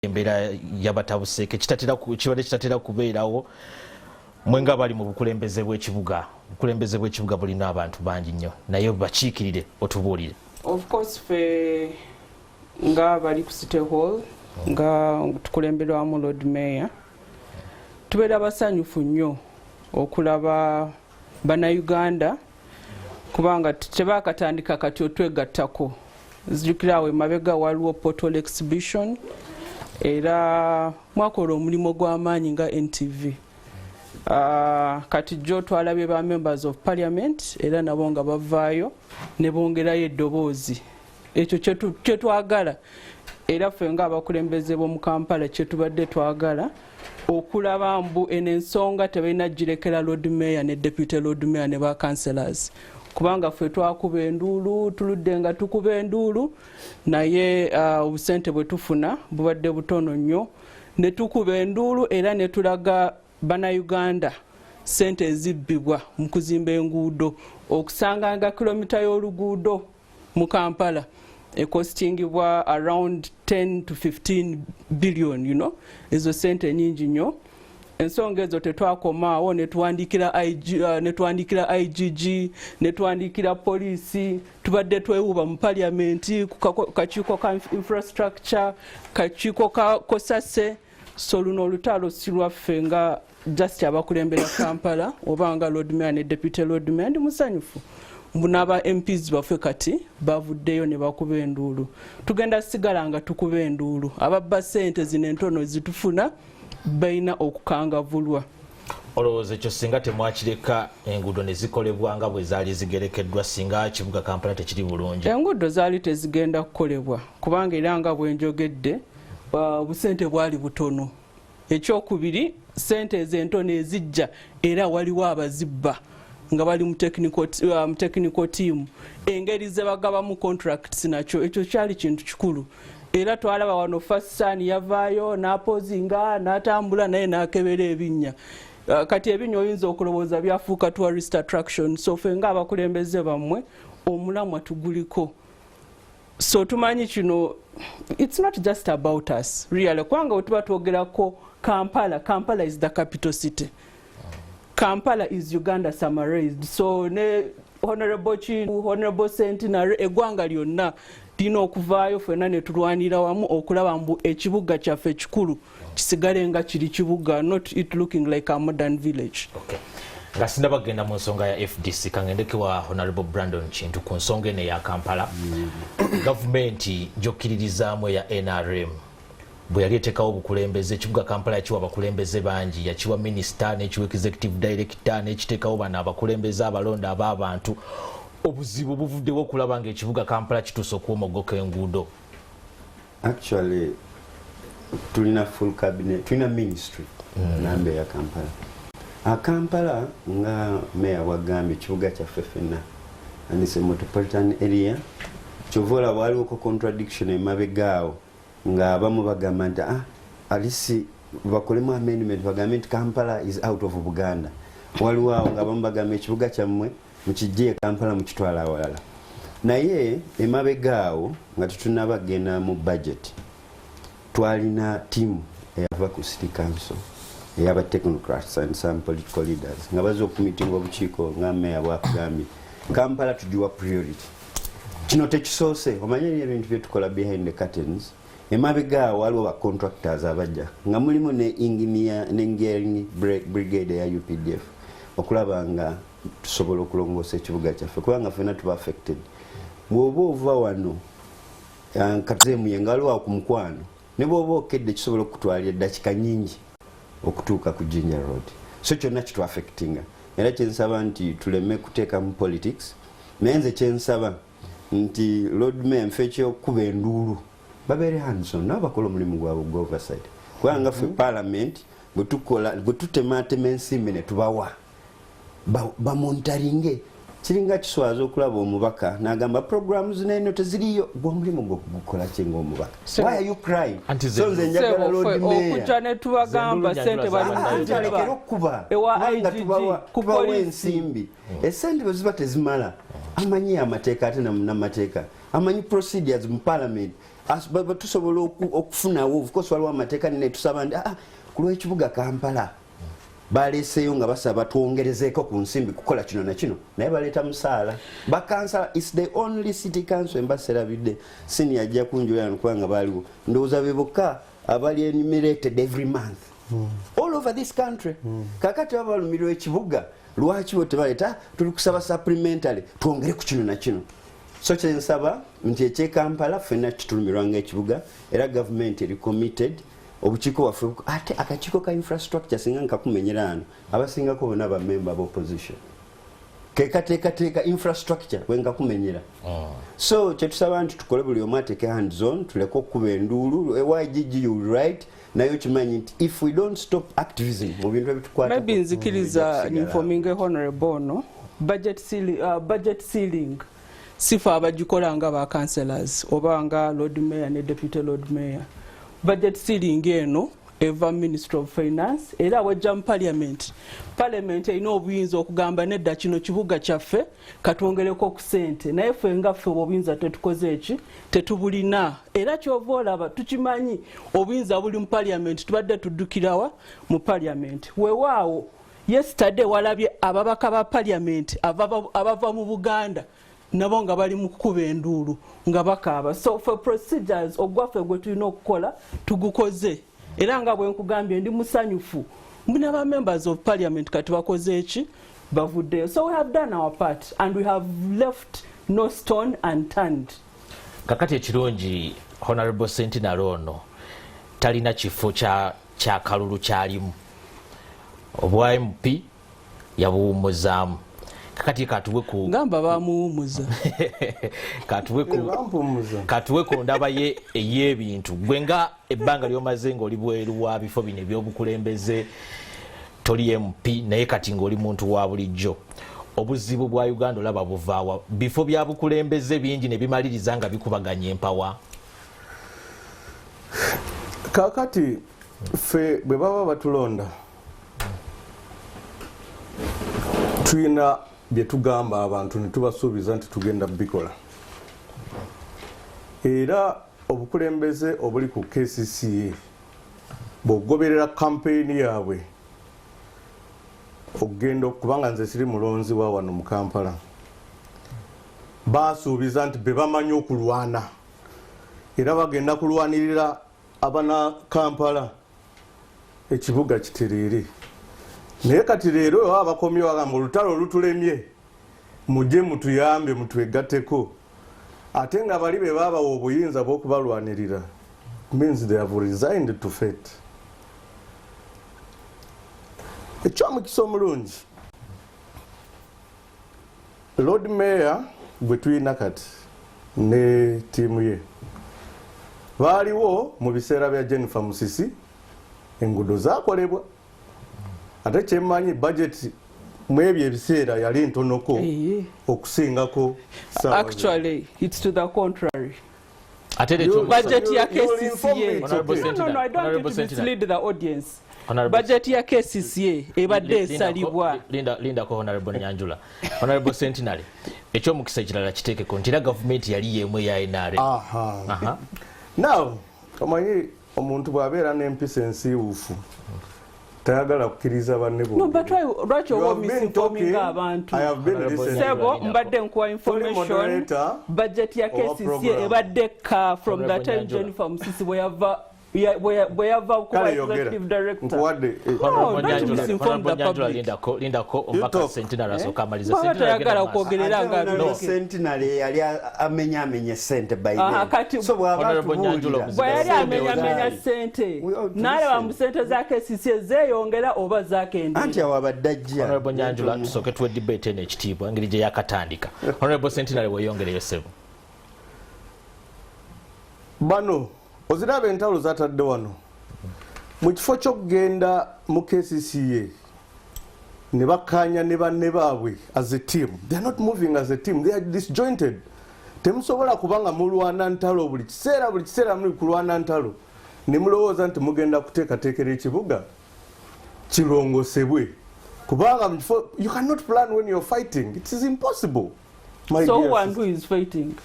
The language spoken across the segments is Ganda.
Embeera yabatabuseeko, kibadde kitatera kubeerawo. Mwe nga bali mu bukulembeze bw'ekibuga, obukulembeze bw'ekibuga bulina abantu bangi nnyo, naye bakiikirire otubuulire. Of course, ffe nga bali ku City Hall, nga tukulemberwamu Lord Mayor, tubeera basanyufu nnyo okulaba Bannayuganda, kubanga tebakatandika kati otwegattako. Zijjukira awo emabega waliwo pothole exhibition, era mwakola omulimu gw'amaanyi nga NTV. Kati jjo twalabye ba members of parliament, era nabo nga bavaayo ne bongerayo eddoboozi. Ekyo kyetwagala, era ffe nga abakulembeze b'omu Kampala kyetubadde twagala okulaba mbu eno ensonga tebalina girekera Lord Mayor ne Deputy Lord Mayor ne ba councillors, kubanga ffe twakuba enduulu, tuludde nga tukuba enduulu, naye obusente bwe tufuna bubadde butono nnyo. Ne tukuba enduulu era ne tulaga Bannayuganda sente ezibbibwa mu kuzimba enguudo, okusanga nga kilomita y'oluguudo mu Kampala ecostingibwa around 10 to 15 billion. Ezo sente nyingi nnyo. Ensonga ezo tetwakomaawo, netwandikira IGG, netwandikira poliisi. Tubadde twewuba mu paliamenti ku kakiiko ka infrastructure, kakiiko ka COSASE. So luno olutalo si lwaffe nga just abakulembera Kampala oba nga Lord Mayor ne Deputy Lord Mayor. Ndi musanyufu mbu n'aba MPs baffe kati bavuddeyo ne bakuba enduulu. Tugenda sigala nga tukuba enduulu. Ababba sente zino entono zitufuna balina okukangavulwa. Olowooza ekyo singa temwakireka, enguudo ne zikolebwa nga bwe zaali zigerekeddwa, singa kibuga Kampala tekiri bulungi? Enguudo zaali tezigenda kukolebwa, kubanga era nga bwenjogedde, obusente bwali butono. Ekyokubiri, sente ezo entono ezijja, era waliwo abazibba nga bali mu technical team, engeri ze bagabamu contracts. Nakyo ekyo kyali kintu kikulu. Era twalaba wano Fasan yavaayo n'apozinga n'atambula naye n'akebera ebinnya. Kati ebinnya oyinza okulowooza byafuuka tourist attraction. So ffe ng'abakulembeze bammwe, omulamwa tuguliko. So tumanyi kino, it's not just about us really, kubanga bwe tuba twogerako Kampala, Kampala is the capital city, Kampala is Uganda summarized. So ne Honorable Kintu, Honorable Centenary, eggwanga lyonna lirina okuvaayo ffenna ne tulwanira wamu okulaba mbu ekibuga kyaffe ekikulu kisigale nga kiri kibuga, not it looking like a modern village. Okay. Nga sinaba kugenda mu nsonga ya FDC, kangendeke wa Honorable Brandon Kintu ku nsonga eno eya Kampala. Gavumenti gyokkiririzaamu eya NRM bwe yali eteekawo obukulembeze, ekibuga Kampala yakiwa abakulembeze bangi. Yakiwa minisita, n'ekiwa executive director, n'ekiteekawo bano abakulembeze abalonda ab'abantu. Obuzibu buvuddewo okulaba nga ekibuga Kampala kituuse okuwomogoka enguudo. Actually, tulina full cabinet, tulina ministry namba eya Kampala. Kampala, nga meya bwagambye, ekibuga kyaffe ffenna and it's a metropolitan area. Kyova olaba waliwoko contradiction emabega awo, ng'abamu bagamba nti alisi bakolemu amendment bagambe nti Kampala is out of Buganda. Waliwo awo ng'abamu bagamba ekibuga kyammwe mukijje e Kampala, mukitwala awalala. Naye emabega awo nga tetunaba genda mu budget, twalina tiimu eyava ku city council eyaba technocrats and some political leaders nga bazza okumitinga obukiiko. Nga meya bwakugambye, Kampala tugiwa priority. Kino tekisoose. Omanye eri ebintu byetukola behind the curtains. Emabega awo waliwo ba contractors abajja nga mulimu ne engineering brigade eya UPDF okulaba nga tusobola okulongoosa ekibuga kyaffe, kubanga ffena tuba affected. Bw'oba ova wano katemuye nga waliwo awo ku mukwano, ne bw'oba okedde kisobola okutwalira eddakiika nyingi okutuuka ku Jinja Road. So kyonna kitu affectinga. Era kyensaba nti tuleme kuteekamu politics, naye nze kyensaba nti Lord Mayor nfe ekyokuba enduulu babeere hands-on, nabo bakola omulimu gwabwe gwa oversight, kubanga ffe parliament bwe tukola, bwe tutematema ensimbi ne tubawa bamonitoringe. Kiringa kiswaza okulaba omubaka n'agamba programs neno teziriyo. Gwe omulimu gwo gukola ki ng'omubaka? Why are you crying? Anti So nze njagala Sebo, Lord ffe Mayor okujja ne tubagamba Nze sente bali ndulu anti alekere okukuba, Ewa kubanga IGG, ku tubawa poliisi. ensimbi. Esente bwe ziba tezimala, amanyi amateeka, ate namateeka amanyi procedures mu parliament. Tusobola okufunawo, of course waliwo amateeka, netusaba nti ku lw'ekibuga Kampala baleeseyo nga basaba twongerezeeko ku nsimbi kukola kino na kino, naye baleeta musaala bakansala. It's the only city council embaserabidde senior ajja kunjula yano kubanga baaliwo, ndowooza be bokka abali enumerated every month all over this country. Kakati baba balumirwa ekibuga, lwaki bo tebaleeta tuli kusaba supplementary twongere ku kino na kino? So kyensaba nti ekyekampala ffenna kitulumirwa nga ekibuga, era gavumenti eri committed. Obukiiko bwaffe, ate akakiiko ka infrastructure, singa nkakumenyera wano, abasingako bonna bamemba b'opposition kekateekateeka infrastructure bwenkakumenyera. So kyetusaba nti tukole, buli omu ateke hands on, tuleke okukuba enduulu. YGG, you right, naye okimanyi nti if we don't stop activism mu bintu ebitukwata. Maybe nzikiriza ninforminge honorable ono, budget ceiling sifa abagikola nga ba councillors oba nga lord mayor ne deputy lord mayor. Budget ceiling eno eva Ministry of Finance, era wajja mu parliament. Parliament erina obuyinza okugamba nedda, kino kibuga kyaffe, katwongereko ku sente, naye ffe nga ffe obuyinza tetukoze eki, tetubulina. Era kyova olaba tukimanyi obuyinza buli mu parliament, tubadde tuddukirawa mu parliament. Weewaawo yesterday walabye ababaka ba parliament abava mu Buganda nabo nga bali mu kukuba enduulu nga bakaaba. So for procedures, ogwaffe gwe tulina okukola tugukoze, era nga bwe nkugambye ndi musanyufu mbuna ba members of parliament kati bakoze eki, bavuddeyo. So we have done our part and we have left no stone unturned. Kakati ekirungi, honorable Sentinel ono talina kifo kya kalulu kyalimu, obwa MP yabuwummuzaamu. Kakati katuwe ku Ngamba bamuwumuza. Katuwe ku ndaba ye ey'ebintu. Gwe nga ebbanga lyomaze ng'oli bweru wa bifo bino ebyobukulembeze, toli MP, naye kati ng'oli muntu wa bulijjo, obuzibu bwa Uganda olaba buvaawa? Bifo bya bukulembeze bingi ne bimaliriza nga bikubaganya empawa. Kakati ffe bwe baba batulonda, tulina bye tugamba abantu ne tubasuubiza nti tugenda bikola. Era obukulembeze obuli ku KCCA bw'ogoberera kampeyini yaabwe okugenda, kubanga nze siri mulonzi wa wano mu Kampala, basuubiza nti be bamanyi okulwana era bagenda kulwanirira abana Kampala ekibuga kitereere. Naye kati leero baba bakomye bagamba olutalo olutulemye, mujje mutuyambe mutwegatteko, ate nga bali be babawa obuyinza bw'okubalwanirira, means they have resigned to fate. Ekyomukisa omulungi, Lord Mayor gwe tulina kati ne ttiimu ye baaliwo mu biseera bya Jennifer Musisi, enguudo zakolebwa. Ate kyemmanyi, budget mu ebyo ebiseera yali ntonoko okusingako. Actually, it's to the contrary. Ate Budget ya KCCA, no, I don't want to mislead the audience. Budget ya KCCA ebadde esalibwa. Lindako, honorable Nyanjula. Honorable Sentinary, ekyomukisa ekirala kiteekeko nti era gavumenti yali yemu eya NRM. Now omanyi omuntu bw'abeera n'empisa ensiiwuufu tayagala kukkiriza banne. Lwaki oba omisinforminga abantu? Sebo, mbadde nkuwa information. Budget ya KCC ebadde ka from the time Jennifer Musisi bwe yava bwe yava kuba executive director. No, don't misinform the public. Lindako omubaka Sentinel asooka amaliza. Baba tayagala kwogerera nga Sentinel yali amenya amenya sente. Kati so bw'aba bwe yali amenyamenya sente, n'alaba mu sente za KCC zeeyongera oba zakendera. Anti awo abadde ajja. Honorable Nyanjula, tusooke tuwe debate eno ekitiibwa engeri gye yakatandika. Honorable Sentinel, weeyongereyo sebo. Bano oziraba entalo zatadde wano mu kifo ky'okugenda mu KCCA ne bakkaanya ne banne baabwe as a team. They are not moving as a team, they are disjointed. Temusobola kubanga mulwana ntalo buli kiseera, buli kiseera muli kulwana ntalo ne mulowooza nti mugenda kuteekateekera ekibuga kirongosebwe, kubanga mu kifo you cannot plan when you're fighting. It is impossible, my So dear one sister. Who is fighting?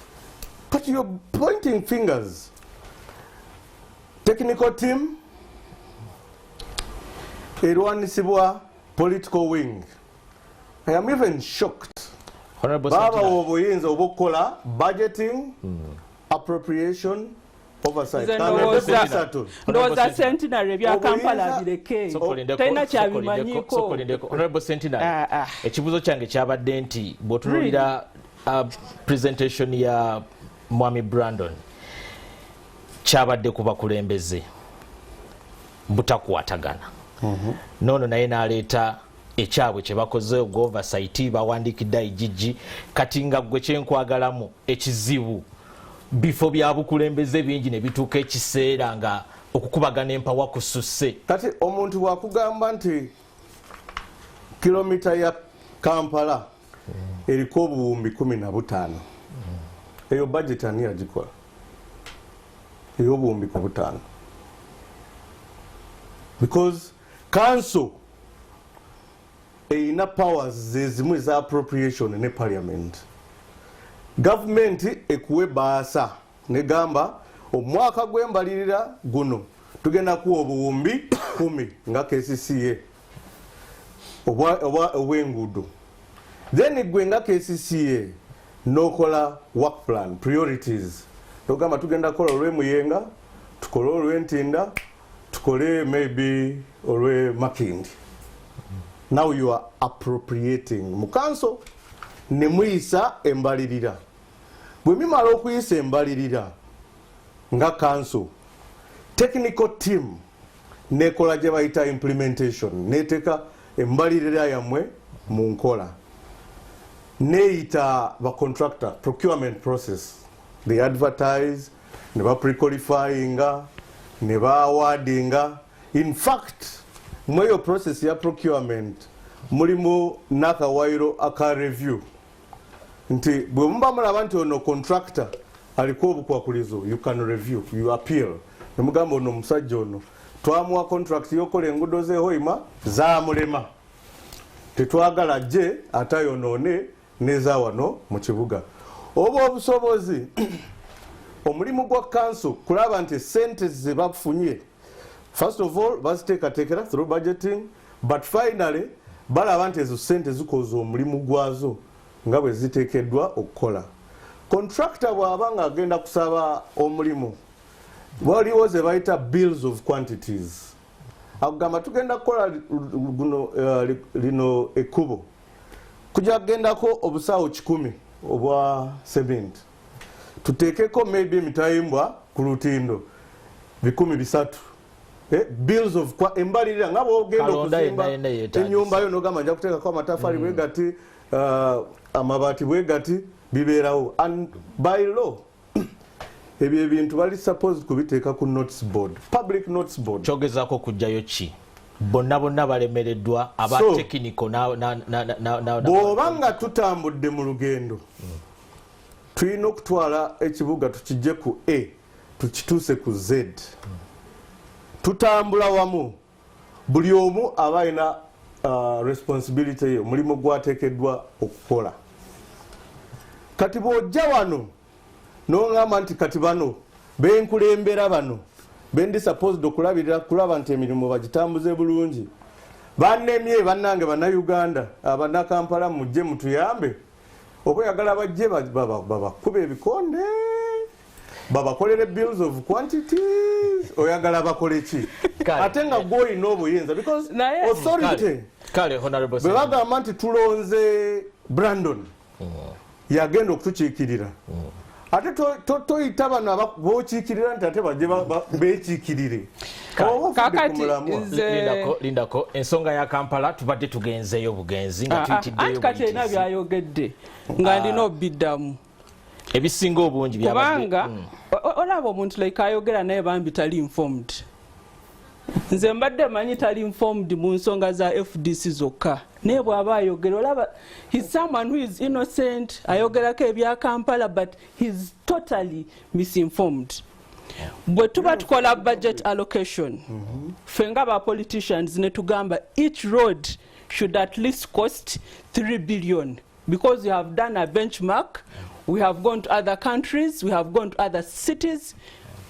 But you're pointing fingers. Technical team erwanisibwa political wing. I am even shocked. Honorable Babawa Sentinel. obuyinza obwokukola budgeting, appropriation, oversight. Nze Kangende ndowooza- kusatu. Ndowooza Centenary ebya Kampala Obuyinza- bireke. Sokolindeko, Talina sokolindeko, kyabimanyiiko. sokolindeko. Honorable Sentinel, Ah, ah. ekibuuzo kyange kyabadde nti bw'otunuulira presentation ya Mwami Brandon, kyabadde ku bakulembeze butakwatagana. Noono naye n'aleeta ekyabwe kye bakoze ogwoversight, bawandiikidde IGG. Kati nga gwe kyenkwagalamu ekizibu, bifo bya bukulembeze bingi ne bituuka ekiseera nga okukubagana empawa kususse. Kati omuntu bwakugamba nti kilomita ya Kampala eriko obuwumbi 15, eyo budget ani yagikola ey'obuwumbi 15? Because council erina powers zezimu eza appropriation ne parliament. Gavumenti ekuwa ebbaasa negamba omwaka gw'embalirira guno tugenda kuwa obuwumbi 10 nga KCCA obw'enguudo. Then gwe nga KCCA nokola work plan, priorities, nogamba tugenda kukola olw'emuyenga, tukole olw'entinda, tukole maybe olw'e Makindi. Now you are appropriating mu council ne muyisa embalirira. Bwe mimala okuyisa embalirira nga council, technical team nekola gye bayita implementation, neteeka embalirira yammwe mu nkola, neyita ba contractor, procurement process. They advertise, ne ba prequalifyinga, ne ba awardinga. In fact, mu eyo process ya procurement mulimu n'akawairo aka review, nti bwe muba mulaba nti ono contractor aliko obukwakulizo, you can review, you appeal, nemugamba ono omusajja ono twamuwa contract yokola enguudo z'ehoima zamulema, tetwagala gye ate ayonoone neza wano mu kibuga. Oba obusobozi, omulimu gwa council kulaba nti sente ze bafunye, first of all baziteekateekera through budgeting, but finally balaba nti ezo sente zikoze omulimu gwazo nga bwe ziteekeddwa okukola. Contractor bw'aba ng'agenda kusaba omulimu, waliwo ze bayita bills of quantities. Akugamba tugenda kukola guno lino ekkubo, kujja kugendako obusawo 100 obwa cement, tuteekeko maybe emitayimbwa ku lutindo 300. Bills of embalirira nga bwogenda Kalonda okuzimba yenna yenna yeetagisa. Ennyumba yo nogamba nja kuteekako amatafaali bwe gati, amabaati bwe gati, bibeerawo. And by law ebyo ebintu bali supposed kubiteeka ku notice board, public notice board. Kyogezaako okugjayo ki? Bonna bonna balemereddwa aba technical Bw'oba nga tutambudde mu lugendo, tulina okutwala ekibuga tukijje ku A tukituuse ku Z. Tutambula wamu, buli omu aba alina responsibility ye, omulimu gwateekeddwa okukola. Kati bw'ojja wano n'oŋŋamba nti kati bano benkulembera, bano bendi supposed okulabirira, kulaba nti emirimu bagitambuze bulungi, bannemye, bannange Bannayuganda, Abannakampala, mujje mutuyambe. Oba oyagala bajje babakuba ebikonde, babakolere bills of quantities, oyagala bakole ki? Kale. Ate nga gwe olina obuyinza because authority Kale, honorable bwe Senator. Bagamba nti tulonze Brandon yagenda okutukiikirira, ate toyita bano bokiikirira nti ate bajje bekiikirire. Oba ofudde ku Kakati mulamwa. Lindako, lindako. Ensonga ya Kampala tubadde tugenzeeyo bugenzi nga Ah, ah, tuyitiddeyo anti kati erina buyitizi. Byayogedde nga ndina obiddamu. Ebisinga obungi byabadde Kubanga olaba omuntu like ayogera naye bambi tali informed. Nze mbadde manyi tali informed mu nsonga za FDC zokka, naye bw'aba ayogera olaba he's someone who is innocent, ayogerako ebya Kampala, but he's totally misinformed. Bwe tuba tukola budget allocation, ffe nga ba politicians ne tugamba each road should at least cost 3 billion, because we have done a benchmark, we have gone to other countries, we have gone to other cities.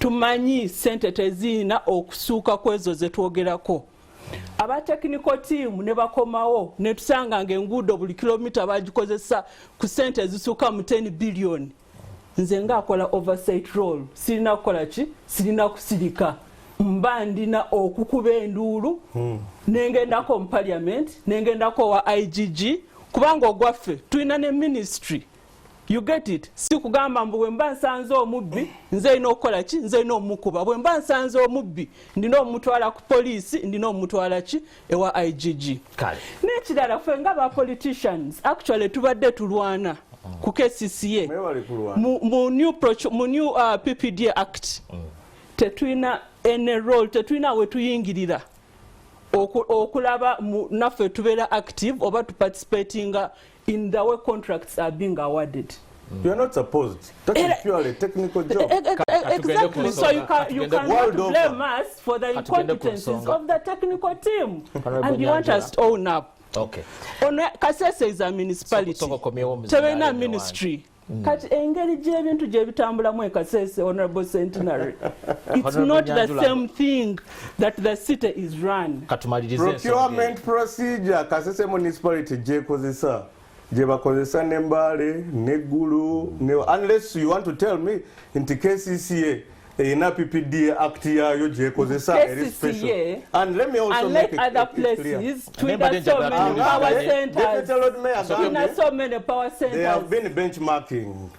Tumanyi sente teziina okusuuka ku ezo zetwogerako. Aba technical team ne bakomawo ne tusanga ng'enguudo buli kilomita bagikozesa ku sente ezisuuka mu 10 billion. Nze ngaakola oversight role, sirina kukola ki? Sirina kusirika, mba ndina okukuba enduulu nengendako mu parliament, nengendako wa IGG, kubanga ogwaffe tulina ne ministry. You get it? Si kugamba mbu bwe mba nsanze omubbi nze erina okukola ki, nze erina omukuba. Bwe mba nsanze omubbi ndina omutwala ku poliisi, ndina omutwala ki, ewa IGG. Kale. N'ekirala, ffe nga ba politicians actually tubadde tulwana ku KCCA Mwebale kulwana. mu new PPDA Act. Tetulina any role, tetulina we tuyingirira okulaba naffe tubeera active oba tuparticipatinga in the way contracts are being awarded. You are not supposed. That is purely technical job. Exactly. So you cannot World over. Blame us for the Katugende ku incompetencies nsonga. Of the technical team. Honorable And you want Nyanjula. Us to own up. Okay. Ono Kasese is a municipality. Soko okomyewo omuzindaalo Tebalina eno. Ministry. Kati engeri gy'ebintu gye bitambulamu e Kasese, Honorable Centenary, it's Honorable not the Nyanjula. Same thing that the city is run. Katumalirize ensonga eyo. Procurement procedure Kasese Municipality gyekozesa gye bakozesa ne Mbale neggulu ne, unless you want to tell me nti KCCA erina PPDA Act yaayo gyekozesa eri special. KCCA, And let me also unlike make it, other it clear. places, Nemba tulina so danger many that- power Deputy centers. Deputy Lord Mayor Tulina agambye so many power they have centers. been benchmarking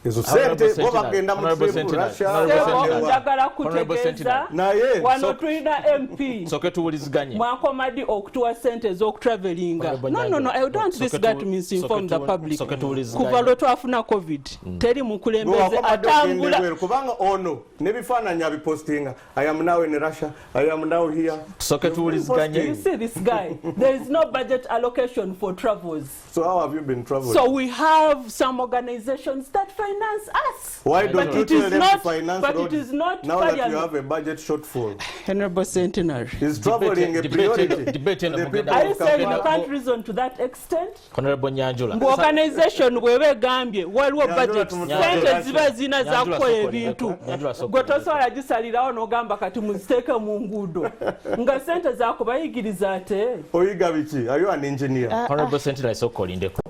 ezo Honorable sente bo Sentinel, bagenda mu Honorable trip Sentinel, Russia. Honorable Sebo, Sentinel. njagala Honorable kutegeeza Sentinel. Naye wano tulina MP Soke tuwuliziganye. Mwakomadi okutuwa sente ez'okutravelinga. Honorable No, I don't want this Soke guy to misinform the public. soke tuwuliziganye. Kuva lwe twafuna COVID, teri mukulembeze Gwe wakomadde ogenda atambula. ebweru, kubanga ono n'ebifaananyi abipostinga, "I am now in Russia, I am now here." Soke tuwuliziganye. You see this guy, there is no budget allocation for travels. So how have you been traveling? So we have some organizations that finance us. Why But don't you it tell is them to finance but it roads is not now that you parliament. have a budget shortfall? Honorable Centenary. Is traveling a priority Debate to eno the mugenda- people Are you of saying you Kampala? can't reason to that extent? Honorable Nyanjula. Mbu organization bweba egambye waliwo Nyanjula budget, tumutwale sente Russia. ziba zina Nyanjula zakukola soko ebintu, lindeko. Nyanjula soko gwe lindeko. tosobola gisalirawo n'ogamba kati muziteeke mu nguudo nga sente zakubayigiriza ate. Oyiga biki? Are you an engineer? Honorable Sentinel, sooka olindeko.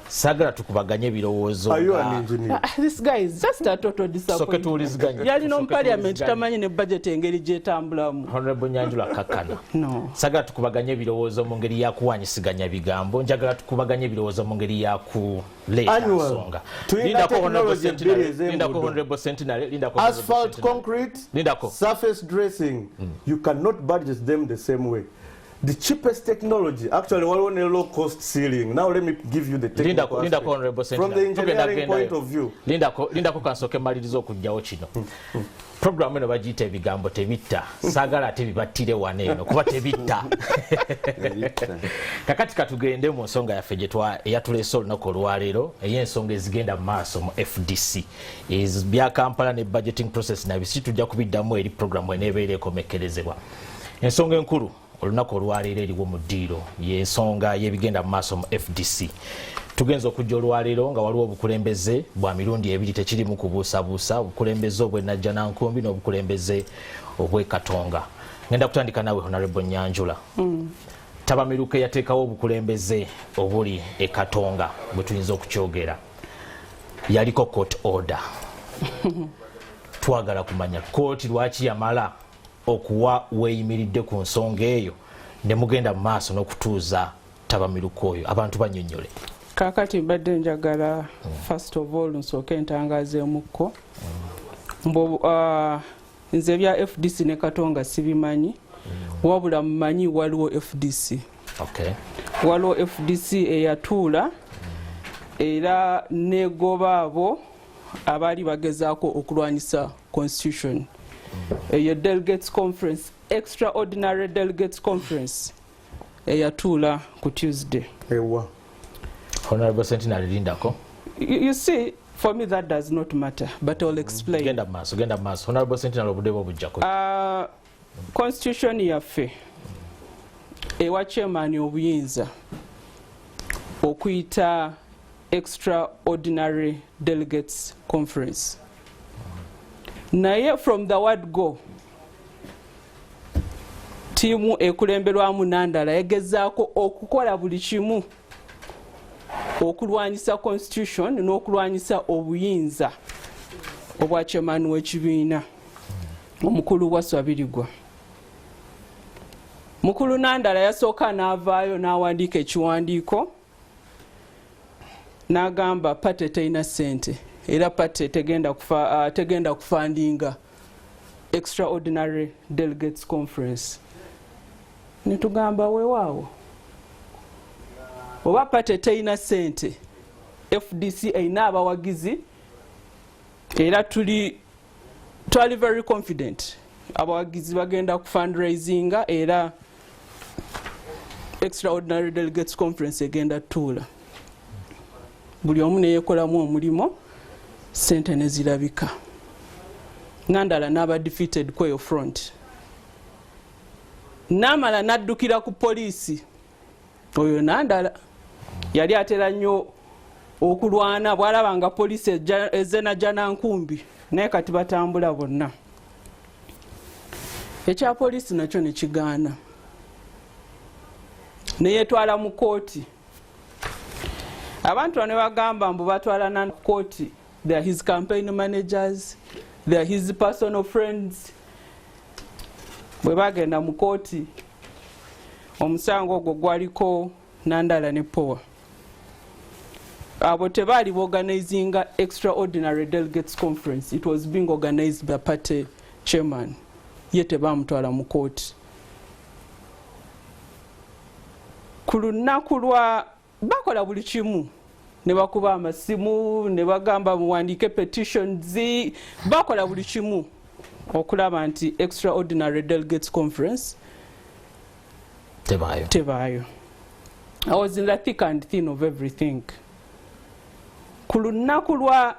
Saagala tukubaganye ebirowoozo Are you an engineer? Ah, this guy is just a total Soke disappointment. tuwuliziganye. Yalina Soke mu parliament tuwuliziganye. tamanyi ne budget engeri gyetambulamu. Honorable Nyanjula, kakkana. No. Saagala tukubaganye ebirowoozo mu ngeri yakuwanyisiganya bigambo, njagala tukubaganye ebirowoozo mu ngeri yakuleeta Annual. nsonga. Tulina Lindako, Honorable technology Sentinel, ebbiri ez'enguudo. lindako, Honorable Sentinel, lindako, Honorable Asphalt, Sentinel. concrete, Lindako. surface dressing, you cannot budget them the same way. The cheapest technology actually waliwo ne low cost ceiling. Now let me give you the technical Lindako, lindako, aspect. Honorable From the Sentinel. Tugenda engineering point kugendayo. of view. Lindako, lindako, kansooke mmalirize okuggyawo kino. Programu eno bagiyita Ebigambo Tebitta. Saagala ate bibattire wano eno kuba tebitta. Kakati katugende mu nsonga yaffe eyatuleese olunaku olwaleero, ey'ensonga ezigenda mu maaso mu FDC bya Kampala ne budgeting process nabisi tujja kubiddamu eri programu eneebeera ekomekkerezebwa. Ensonga enkulu olunaku olwaleero eriwo mu ddiiro y'ensonga y'ebigenda mu maaso mu FDC. Tugenza okujja olwaleero nga waliwo obukulembeze bwa mirundi ebiri, tekirimu kubuusabuusa, obukulembeze obw'e Najjanankumbi n'obukulembeze obw'e Katonga. Ngenda kutandika nawe, Honorable Nyanjula. Tabamiruka yateekawo obukulembeze obuli e Katonga, bwe tuyinza okukyogera, yaliko court order. Twagala kumanya kooti lwaki yamala okuwa weeyimiridde ku nsonga eyo ne mugenda mu maaso n'okutuuza tabamiruka oyo. Abantu bannyonnyole. Kaakati mbadde njagala first of all nsooke ntangazeemukko mbu nze ebya FDC ne Katonga sibimanyi, wabula mumanyi waliwo FDC. Waliwo FDC eyatuula era negoba abo abaali bagezaako okulwanyisa constitution. Eyo delegates conference, extraordinary delegates conference eyatuula ku Tuesday. Ewa? Honorable Sentinel, lindako. You see, for me that does not matter, but I'll explain. Genda maaso, genda maaso, Honorable Sentinel, obudde bwo bujjako. Constitution yaffe ewa chairman obuyinza okuyita extraordinary delegates conference. Naye from the word go, ttiimu ekulemberwamu Nandala yagezaako okukola buli kimu okulwanyisa constitution n'okulwanyisa obuyinza obwa chairman w'ekibiina, omukulu Waswa Birigwa. Mukulu Nandala yasooka n'avaayo n'awandiika ekiwandiiko n'agamba party terina ssente era party tegenda kufundinga extraordinary delegates conference. Netugamba, weewaawo, oba party terina ssente, FDC erina abawagizi era tuli twali very confident abawagizi bagenda ku fundraisinga era extraordinary delegates conference egenda tuula. Buli omu neyekolamu omulimu, sente nezirabika. Nandala n'aba defeated kweyo front, namala naddukira ku poliisi. Oyo Nandala yali atera nnyo okulwana bwalaba nga poliisi ezze najja nankumbi, naye kati batambula bonna. Ekya poliisi nakyo nekigaana, neyetwala mu kooti. Abantu bano bagamba mbu batwala na kooti, they are his campaign managers, they are his personal friends. Bwe bagenda mu kooti, omusango ogwo gwaliko Nandala ne Power. Abo tebaali organizinga extraordinary delegates conference, it was being organized by party chairman. Ye tebamutwala mu kooti. Ku lunaku lwa bakola buli kimu, ne bakuba amasimu ne bagamba muwandiike petitions, bakola buli kimu okulaba nti extraordinary delegates conference tebaayo. Tebaayo. I was in the thick and thin of everything. Ku lunaku lwa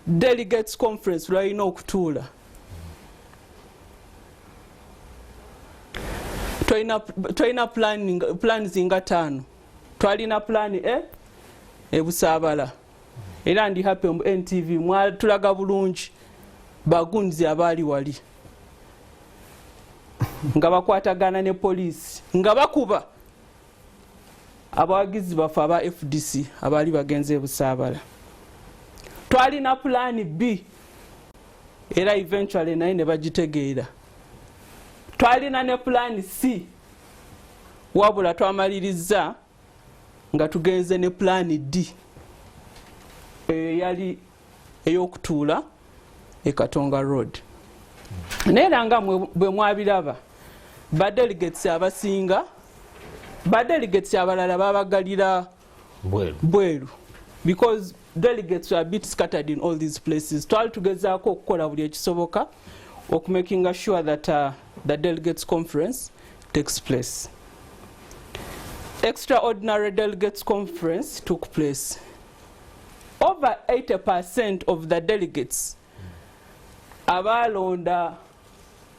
delegates conference lwalina okutuula, twalina plans nga taano. Twalina plan A ebusaabala, era ndi happy mu NTV mwatulaga bulungi bagunzi abaali wali nga bakwatagana ne poliisi nga bakuba abawagizi baffe aba FDC abaali bagenze ebusaabala. Twalina plan B era eventually naye ne bagitegeera. Twalina ne plan C, wabula twamaliriza nga tugenze ne plan D, eyo yali ey'okutuula e Katonga Road. Naye era nga bwe mwabiraba, badelegates abasinga, badelegates abalala babagalira bweru. Bweru, because delegates were a bit scattered in all these places. Twali tugezaako okukola buli ekisoboka okumakinga sure that the delegates conference takes place. Extraordinary delegates conference took place. Over 80% of the delegates abalonda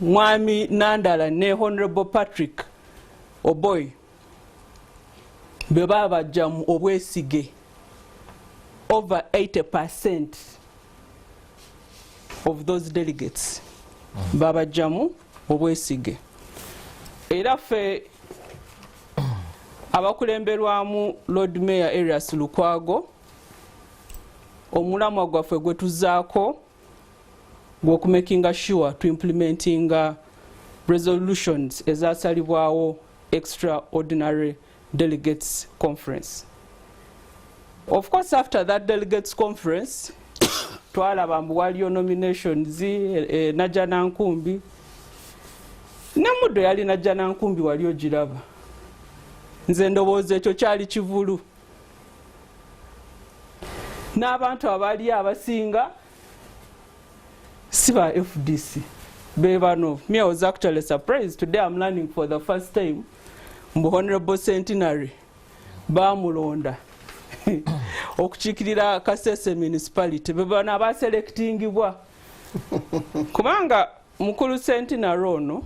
Mwami Nandala ne Honorable Patrick Oboy bwe babajja mu obwesige, over 80% of those delegates babajjamu obwesige. Era ffe abakulemberwamu Lord Mayor Erias Lukwago, omulamwa gwaffe gwe tuzaako gw'okumakinga sure to implementinga resolutions ezasalibwawo extraordinary delegates conference. Of course, after that delegates conference, twalaba mbu waliyo nominations, najja nankumbi ne muddo yali najja nankumbi wali ogiraba. Nze ndowooza ekyo kyali kivulu n'abantu abaali abasinga si ba FDC be bano. Me, I was actually surprised today, I'm learning for the first time mbu Honorable Centenary bamulonda okukiikirira Kasese Municipality. Be bano abaselectingibwa, kubanga mukulu Centenary ono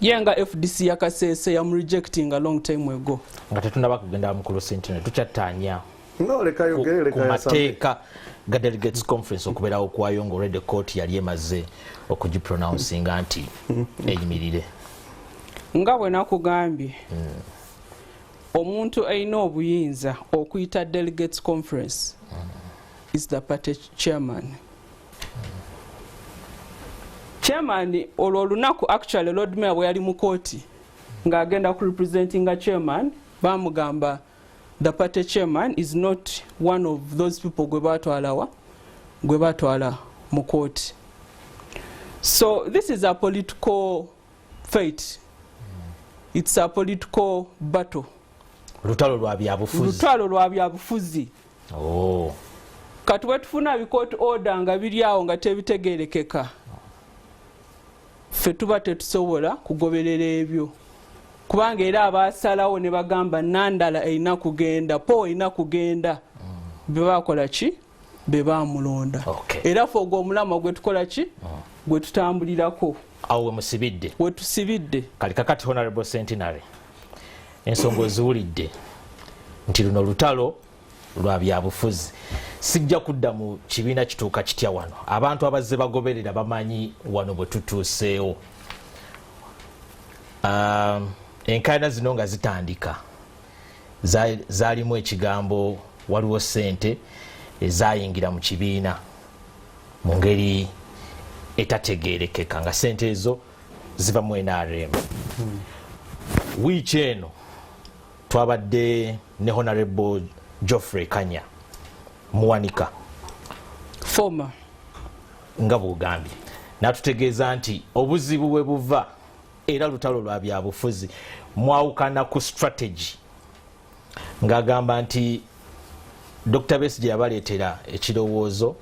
ye nga FDC ya Kasese yamurejecting a long time ago. Nga tetunaba kugenda mukulu Centenary, tukyattaanya No, leka yogere, ku leka yasame. mateeka ga delegates conference okubeerawo kwayo, nga already court yali emaze okugipronouncinga nti eyimirire. Nga bwe nakugambye, omuntu alina obuyinza okuyita delegates conference is the party chairman. Chairman olwo olunaku, actually Lord Mayor bwe yali mu kooti ng'agenda ku representinga chairman, bamugamba the party chairman is not one of those people gwe batwalawa, gwe batwala mu kooti. So this is a political fight, it's a political battle. Lutalo lwa byabufuzi. Lutalo lwa byabufuzi. Oh. Kati bwetufuna bi court order nga biri awo nga tebitegerekeka, ffe tuba tetusobola kugoberera ebyo, kubanga era abasalawo ne bagamba Nandala erina kugenda, po erina kugenda, bebakola ki? Be bamulonda. Era ffe ogwo omulamwa gwe tukola ki? Gwe tutambulirako. Awo we musibidde. We tusibidde. Kali kakati, Honorable Centenary, ensonga oziwulidde nti luno lutalo lwa byabufuzi. Sijja kudda mu kibiina kituuka kitya wano. Abantu abazze bagoberera bamanyi wano bwe tutuuseewo. Enkaayana zino nga zitandika zaalimu ekigambo waliwo ssente ezayingira mu kibiina mu ngeri etategeerekeka, nga ssente ezo ziva mu NRM. Wiiki eno twabadde ne Honorable Geoffrey Kanya Muwanika, former, nga bwogambye, n'atutegeeza nti obuzibu bwe buva era lutalo lwa byabufuzi, mwawukana ku strategy, ng'agamba nti Dr Besigye yabaleetera ekirowoozo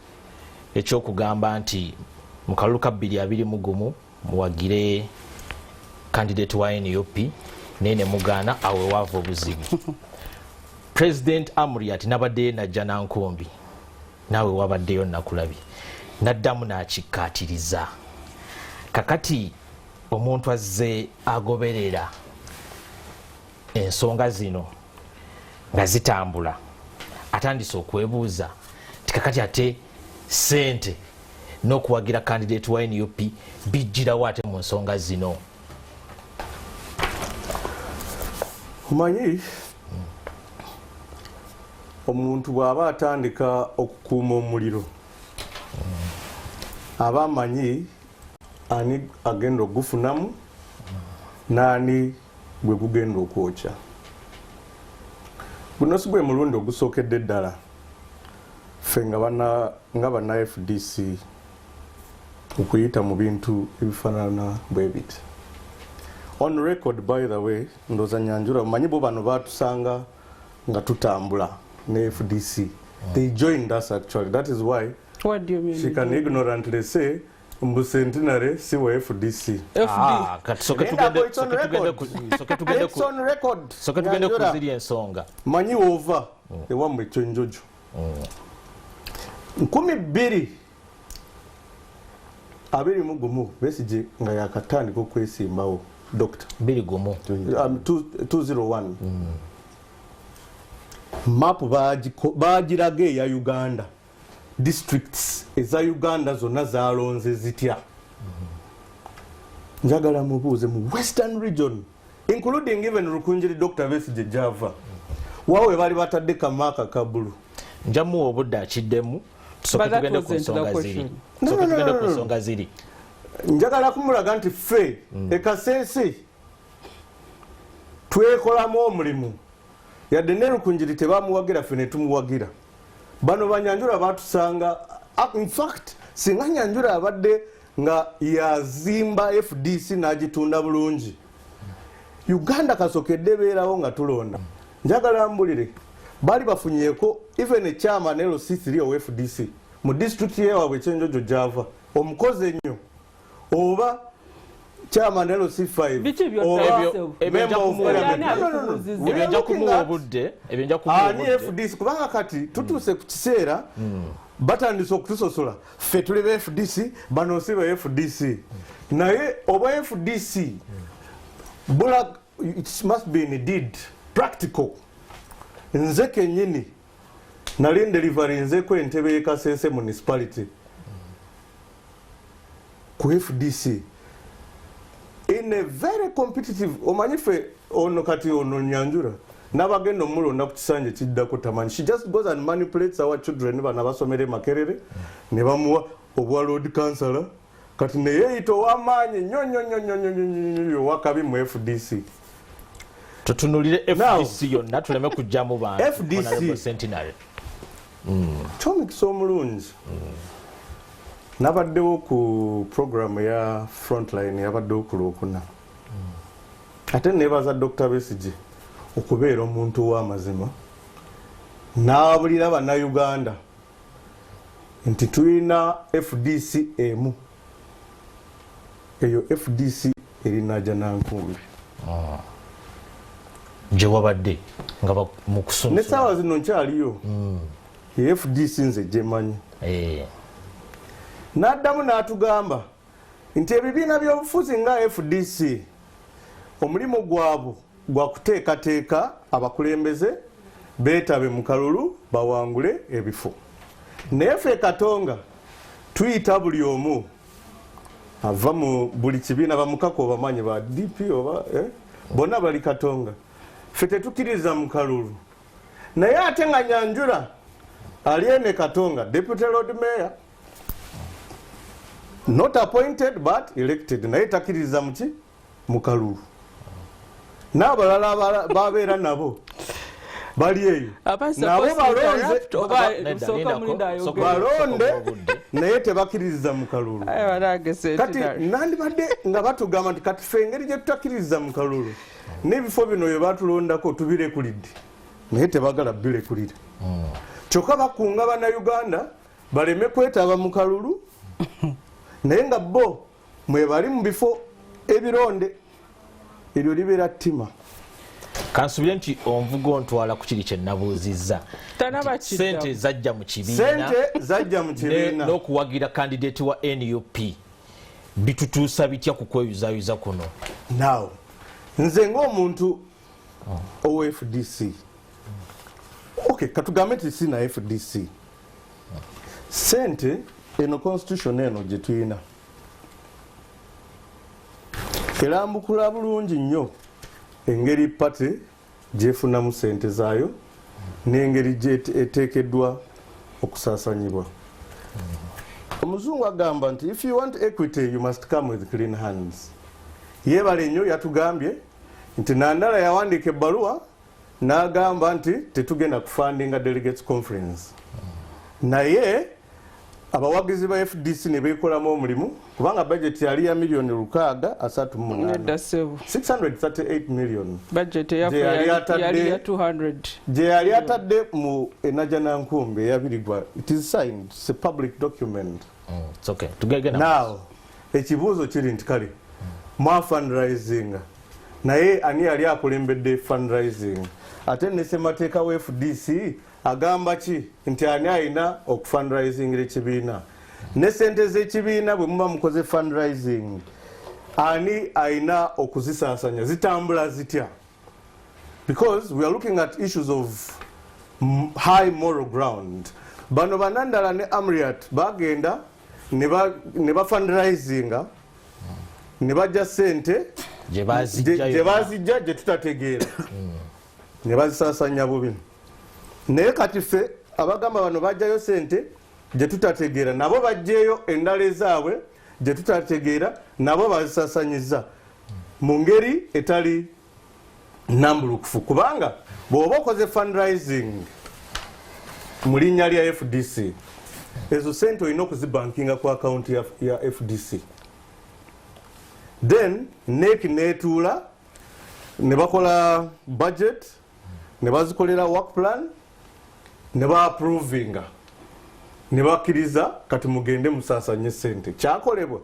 ekyokugamba nti mu kalulu ka 2021 muwagire candidate wa NUP, naye ne mugaana. Awo wewaava obuzibu. President Amuriat nabaddeyo najja nankumbi, naawe wabaddeyo nakulabye, naddamu n'akikkaatiriza. Kakati omuntu azze agoberera ensonga zino nga zitambula atandise okwebuuza nti kakati ate sente n'okuwagira candidate wa NUP bijjirawo ate mu nsonga zino? Omanyi, omuntu bw'aba atandika okukuuma omuliro, aba amanyi ani agenda ogufunamu n'ani gwe gugenda okwokya. Guno si gwe mulundi ogusookedde ddala ffe nga banna FDC okuyita mu bintu ebifaanana bwe biti. On record, by the way, ndooza Nyanjura omanyi, bo bano batusanga nga tutambula ne FDC. They joined us, actually. That is why What do you mean? she can ignorantly say mbu Centenary si wa FDC. FD. Ah, kati soke Linda, it's on tugende record. soke tugende It's on record. soke tugende ku Nyanjura. ziri ensonga. Manyi wova ewammwe Ekyenjojo 2021, Besigye nga yakatandika okwesimbawo, Doctor, 21. 201 mapu bagiraga eya Uganda, districts eza Uganda zonna zalonze zitya. Njagala mubuuze mu Western Region, including even Rukungiri, Dr Besigye java, wawe bali batadde kamaaka kabulu. Nja muwa obudde akiddemu. Tusooke tugende ku nsonga ziri. Tusooke tugende ku nsonga ziri. Njagala kumulaga nti ffe ekaseese twekolamu omulimu. Yadde ne Rukungiri tebamuwagira, ffe ne tumuwagira. Bano Banyanjura batusanga. In fact, singa Nyanjura abadde nga yazimba FDC n'agitunda bulungi, Uganda kasokedde ebeerawo nga tulonda. Njagala mbulire, baali bafunyeeko even ekyama ne LC3 owa FDC mu disitulikiti yewaabwe Ekyenjojo gyava omukozi ennyo, oba chairman LC5? Ebyo nja kumuwa obudde, ebyo nja kumuwa. Ani FDC? Kubanga kati tutuuse ku kiseera batandise okutusosola. Ffe tuli ba FDC, bano si ba FDC. Naye obwa FDC bula, it must be indeed practical. Nze kenyini Nali ndelivarinzeko entebe y'e Municipality ku FDC in a very competitive. Omanyi ffe ono kati ono Nyanjura n'abagenda omulonda ku kisanja kiddako tamanyi. She just goes and manipulates our children, bano abasomera e Makerere, ne bamuwa obwa lord councillor. Kati neyeyita ow'amaanyi nnyo nnyo nnyo nnyo nnyo nnyo nnyo, owakabi mu FDC. Tutunulire FDC yonna, tuleme kujjamu bantu. FDC. Honorable Centenary. Kyomukisa omulungi, nabaddewo ku programu ya Frontline, yabaddewo ku Lwokuna. Ate nebaza Dr Besige okubeera omuntu ow'amazima, n'abulira Bannayuganda nti tulina FDC emu. Eyo FDC eri Najjanankumbi. Gye wabadde nga mu kusunsula. Nesaawa zino nkyaliyo. FDC nze gyemanyi. N'addamu n'atugamba nti ebibiina by'obufuzi nga FDC, omulimu gwabwo gwa kuteekateeka abakulembeze beetabe mu kalulu bawangule ebifo, naye ffe Katonga tuyita buli omu ava mu buli kibiina, bamukaka obamanyi ba DP oba bonna bali Katonga, ffe tetukkiriza mu kalulu. Naye ate nga Nyanjura ali ene Katonga, deputy lord mayor, not appointed but elected, naye takkiriza muki? Mu kalulu. N'abalala babeera nabo bali eyo nabo balonze. Balonde, naye tebakkiririza mu kalulu. Kati nandibadde nga batugamba nti kati fe engeri gye tutakkiririza mu kalulu, n'ebifo bino bye batulondako tubirekulidde, naye tebagala birekulira. Kyokka bakunga Bannayuganda baleme kwetaba mu kalulu, naye nga bo mwebali mu bifo ebironde. Eryo libeera ttima. Kansubire nti onvuga ontwala ku kiri kyenabuuzizza. Sente zajja mu kibiina. Sente zajja mu kibiina. N'okuwagira candidate wa NUP bitutuusa bitya ku kweyuzayuza kuno? Now, nze ng'omuntu owa FDC, okay, katugambe nti sina FDC, sente eno, constitution eno gye tulina erambukula bulungi nnyo engeri party gyefunamu sente zaayo n'engeri gyeteekeddwa okusaasanyibwa. Omuzungu agamba nti if you want equity, you must come with clean hands. Yeebale nnyo, yatugambye nti Nandala yawandiika ebbaluwa n'agamba nti tetugenda kufundinga delegates conference, naye abawagizi ba FDC ne beekolamu omulimu, kubanga budget yali ya miliyoni 638, 638 million. Gye yali atadde mu Enajjanankumbi eyabirigwa. It is signed, it's a public document. Now ekibuuzo kiri nti kale mwa fundraisinga, naye ani yali akulembedde fundraising? Ate ne ssemateeka wa FDC agamba ki nti ani alina okufundraisingira ekibiina? Ne sente z'ekibiina, bwe muba mukoze fundraising, ani alina okuzisaasanya? Zitambula zitya? Because we are looking at issues of high moral ground. Bano banandala ne Amriat bagenda ne bafundraisinga ne bajja sente gye bazijja gye tutategeera, ne bazisaasanya bubi. Naye kati ffe abagamba bano bajjayo sente gye tutategeera, nabo bajjeeyo endala ezaabwe gye tutategeera, nabo bazisasanyiza mu ngeri etali nambulukufu, kubanga bw'oba okoze fundraising mu linnya lya FDC, ezo sente olina okuzibankinga ku akawunti ya FDC. Then NEC netuula ne bakola budget, ne bazikolera work plan, ne baapprovinga, ne bakkiriza, kati mugende musaasanye sente. Kyakolebwa.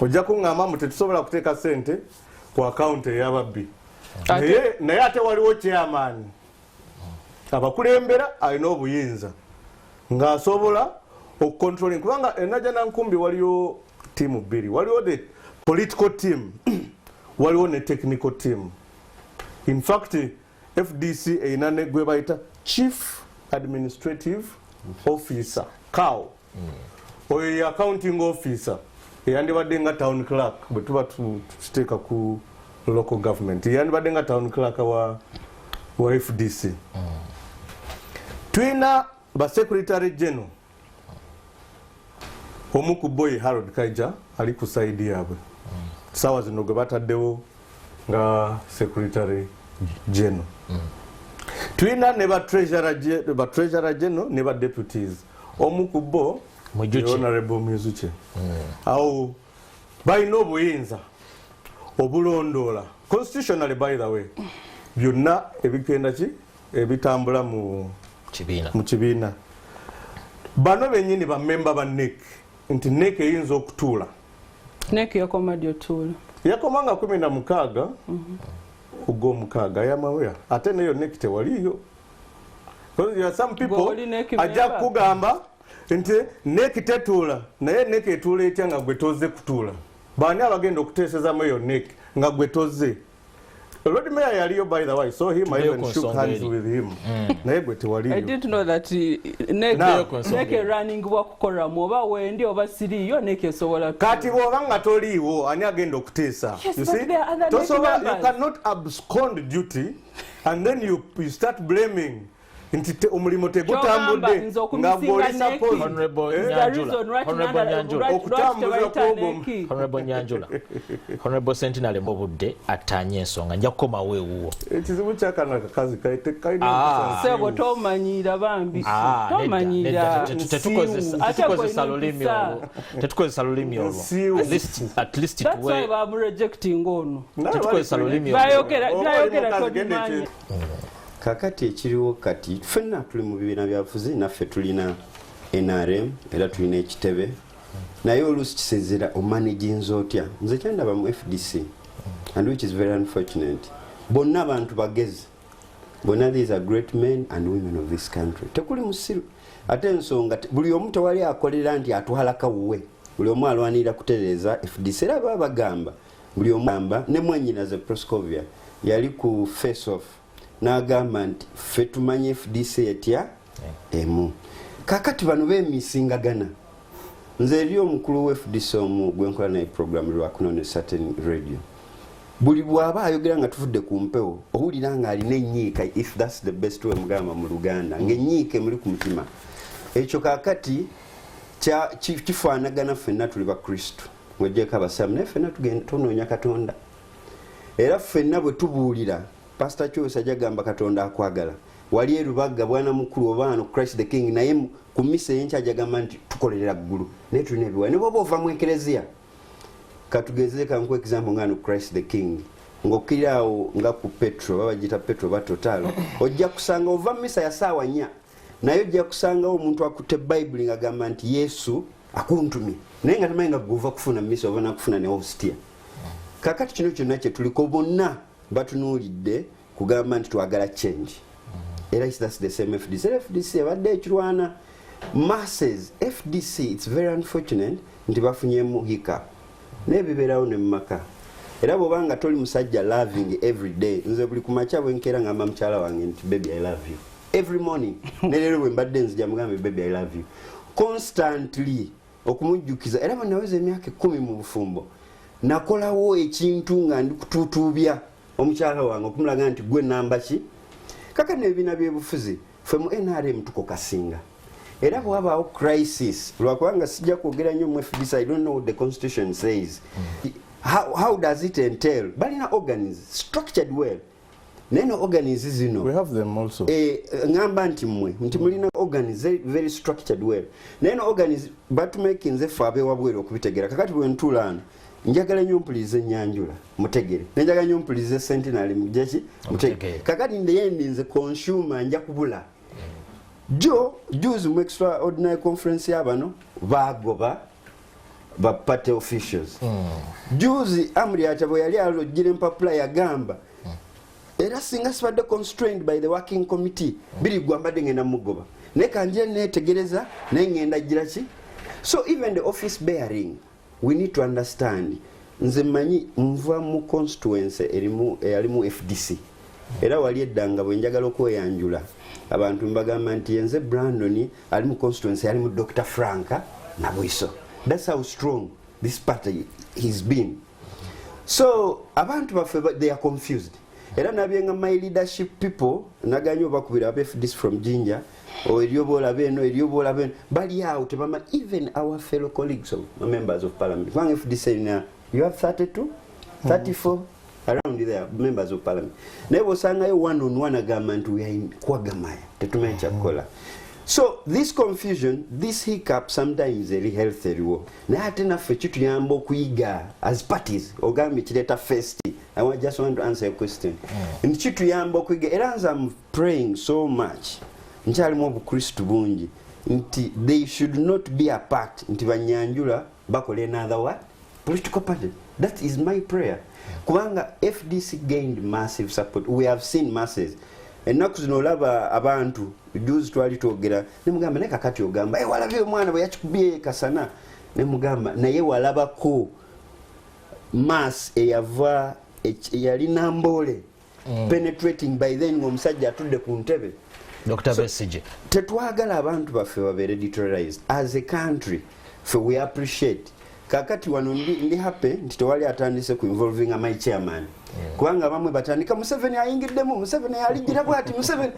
Ojja kuŋŋamba mu tetusobola kuteeka sente ku akawunti ey'ababbi, naye ate waliwo chairman abakulembera, alina obuyinza ng'asobola okucontrolling, kubanga eNajjanankumbi waliyo tiimu bbiri: waliwo the political team, waliwo ne technical team. In fact, FDC erina ne gwe bayita chief Administrative Officer, CAO. Oyo ye accounting officer eyandibadde nga town clerk. Bwe tuba tukiteeka ku local government, yandibadde nga town clerk wa FDC. Tulina ba secretary general. Omu ku bo ye Harold Kaija, ali ku side yaabwe saawa zino, gwe bataddewo nga secretary general. Tulina ne ba treasurer general ne ba deputies. Omu ku bo Mwijukye. ye Honorable Mwijukye. Awo balina obuyinza obulondoola constitutionally, by the way, byonna ebigenda ki ebitambula mu kibiina. Mu kibiina. Bano bennyini bamemba ba NEC, nti NEC eyinza okutuula. NEC yakoma ddi otuula? Yakoma nga 16 ogwomukaaga yamawea, ate neyo NEC tewaliyo. Because there are some people Gwe oli NEC ajja member? Kukugamba nti NEC tetuula, naye NEC etuula etya nga gwe tozze kutuula? Baani abagenda okuteesezamu eyo NEC nga gwe tozze? Lord Mayor yaliyo, by the way. I saw him. I Tuddeyo even ku shook nsonga hands eri. with him, naye gwe I tewaliyo. didn't know that NEC Now- Ku nsonga NEC eri. eruningibwa kukolamu oba wendi oba siriiyo, NEC esobola. Kati bw'oba nga toliiwo, ani agenda okuteesa? Yes, You but see? there are other NEC Tosobola, you members. cannot abscond duty and then you start blaming nti omulimu tegutambudde Kyogamba nze nga gw'oli okumisinga NEC. supposed. Honorable Eh? The Nyanjula. reason lwaki Honorable Nyanjula. lwaki Okutambuza tebayita kw'ogwo- NEC. Honorable Nyanjula, Honorable Sentinale, obudde attanye ensonga, nja kukomawo ewuwo. Ekizibu kyakano akakazi kalina Ah. empisa Sebo, nsiiwu. tomanyiira bambi. Ah, nedda, Tomanyiira. nedda, Ate tetukozesa gwe lulimi mpisa. olwo, tetukozesa lulimi olwo. Nsiiwu. At least That's why tuwe bamurejecting ono. Naye tetukozesa bali- lulimi olwo. Bayogera Oba oli byayogera mukazi, genda tobimanyi. Kakati ekiriwo kati, ffenna tuli mu bibiina byabufuzi, naffe tulina NRM era tulina ekitebe, naye oluusi kisinziira omanaginza otya. Nze kyendaba mu FDC, and which is very unfortunate, bonna abantu bagezi bonna. These are great men and women of this country. Tekuli musiru. Ate ensonga buli omu tewali akolera nti atwalaka wuwe. Buli omu alwanirira kutereeza FDC, era baba bagamba buli omu amba ne mwanyinaze Proscovia yali ku face off n'agamba nti ffe tumanye FDC etya emu. Kakati bano bemisingagana. Nze eri omukulu wa FDC omu gwenkola naye program lwakunone certain radio, buli bw'aba ayogera nga tuvudde ku mpewo, owulira nga alina enyiika, if that's the best way mugamba mu Luganda, ng'enyiika emuli ku mutima. Ekyo kakati kifaanagana ffenna tuli bakristu, ng'oggyeko abasiraamu, naye ffenna tunoonya Katonda. Era ffenna bwe tubuulira, Pastor Choice ajja gamba Katonda akwagala wali erubaga bwana mukulu oba ano Christ the King, naye ku misa eyenkya ajja gamba nti tukolerera ggulu, naye tulina ebiwayi. Ne bwoba ova mu ekereziya, katugeze kankuwa example nga ano Christ the King, ng'okkirira awo nga ku petro, baba bagiyita petro ba Total, ojja kusanga ova misa ya saawa 4, naye ojja kusangawo omuntu akutte Bayibuli ng'agamba nti Yesu akuntumye, naye nga tamanyi nga gwe ova kufuna misa oba nakufuna ne hostia. Kakati kino kyonna kyetuliko, bonna batunuulidde kugamba nti twagala change. Era that's the same FDC. Era FDC ebadde ekirwana masses. FDC, it's very unfortunate nti bafunyemu hiccup, naye bibeerawo ne mumaka. Era bwobanga toli musajja loving every day, nze buli kumakya bwenkeera ngamba mukyala wange nti, "Baby, I love you," every morning. Ne leero bwe mbadde nzija mugambe, "Baby, I love you," constantly okumujjukiza. Era bwe naweza emyaka 10 mu bufumbo, nakolawo ekintu nga ndi kutuutuubya omukyala wange okumulaga nti gwe namba ki. Kakati nebibiina byebufuzi, ffe mu NRM tukokasinga, era bwabaawo crisis, lwakubanga sijja kwogera nnyo mu FDC, I don't know what the constitution says. How does it entail? Balina organs structured well, naye no organs zino We have them also. Ŋŋamba nti mmwe nti mulina organs very, very structured well, naye no organs batumakinze ffe abewabweru okubitegeera. Kakati bwe ntuula wano, njagala nnyo mpulirize Enyanjula mutegere, nenjagala nnyo mpulirize Sentinel mujeki. Mutegere. Kakati ndeye ndinze consumer, nja kubula. Jo juzi mu extraordinary conference y'abano bagoba ba party officials. Juzi Amuriat bwe yali alojjira empapula, yagamba era singa sibadde constrained by the working committee, birigwa mbadde ngenda mugoba, naye kanjire netegereza, naye ngenda gira ki. So even the office bearing, we need to understand. Nze mmanyi nva mu constituency erimu eyalimu FDC. Era wali edda nga bwe njagala okweyanjula abantu mbagamba nti yenze Brandon ali mu constituency ali mu Dr Frank Nabwiso. That's how strong this party has been. So abantu baffe they are confused. Era nabyenga my leadership people naganye obakubira aba FDC from Jinja, eryoba olaba eno, eryoba olaba eno, bali awo tebama. Even our fellow colleagues of members of parliament, kubanga FDC erina, you have 32, 34, around there, members of parliament, naye bwosangayo one on one agamba nti we are in quagmire, tetumanyi kyakukola. So this confusion, this hiccup sometimes eri health eriwo, naye ate naffe kituyamba okuyiga as parties. Ogambye kireeta first, I just want to answer a question nti kituyamba okuyiga. Era nze am praying so much, nkyalimu obukristu bungi, nti they should not be apart, nti banyanjula bakola another what, political party. That is my prayer, kubanga FDC gained massive support. We have seen masses. Ennaku zino olaba abantu, juzi twali twogera nemugamba, naye kakati ogamba, "Eh, walabye omwana bwe yakikubye kasana?" Nemugamba, naye walabako mass eyava eyali Namboole penetrating by then ngaomusajja atudde ku ntebe? Dr Besigye. Tetwagala abantu baffe babeere deteriorized as a country. Fe we appreciate. Kakati wano ndi happy nti tewali atandise ku involving my chairman, kubanga bamwe batandika Museveni ayingiddemu, Museveni aligira bwati, Museveni.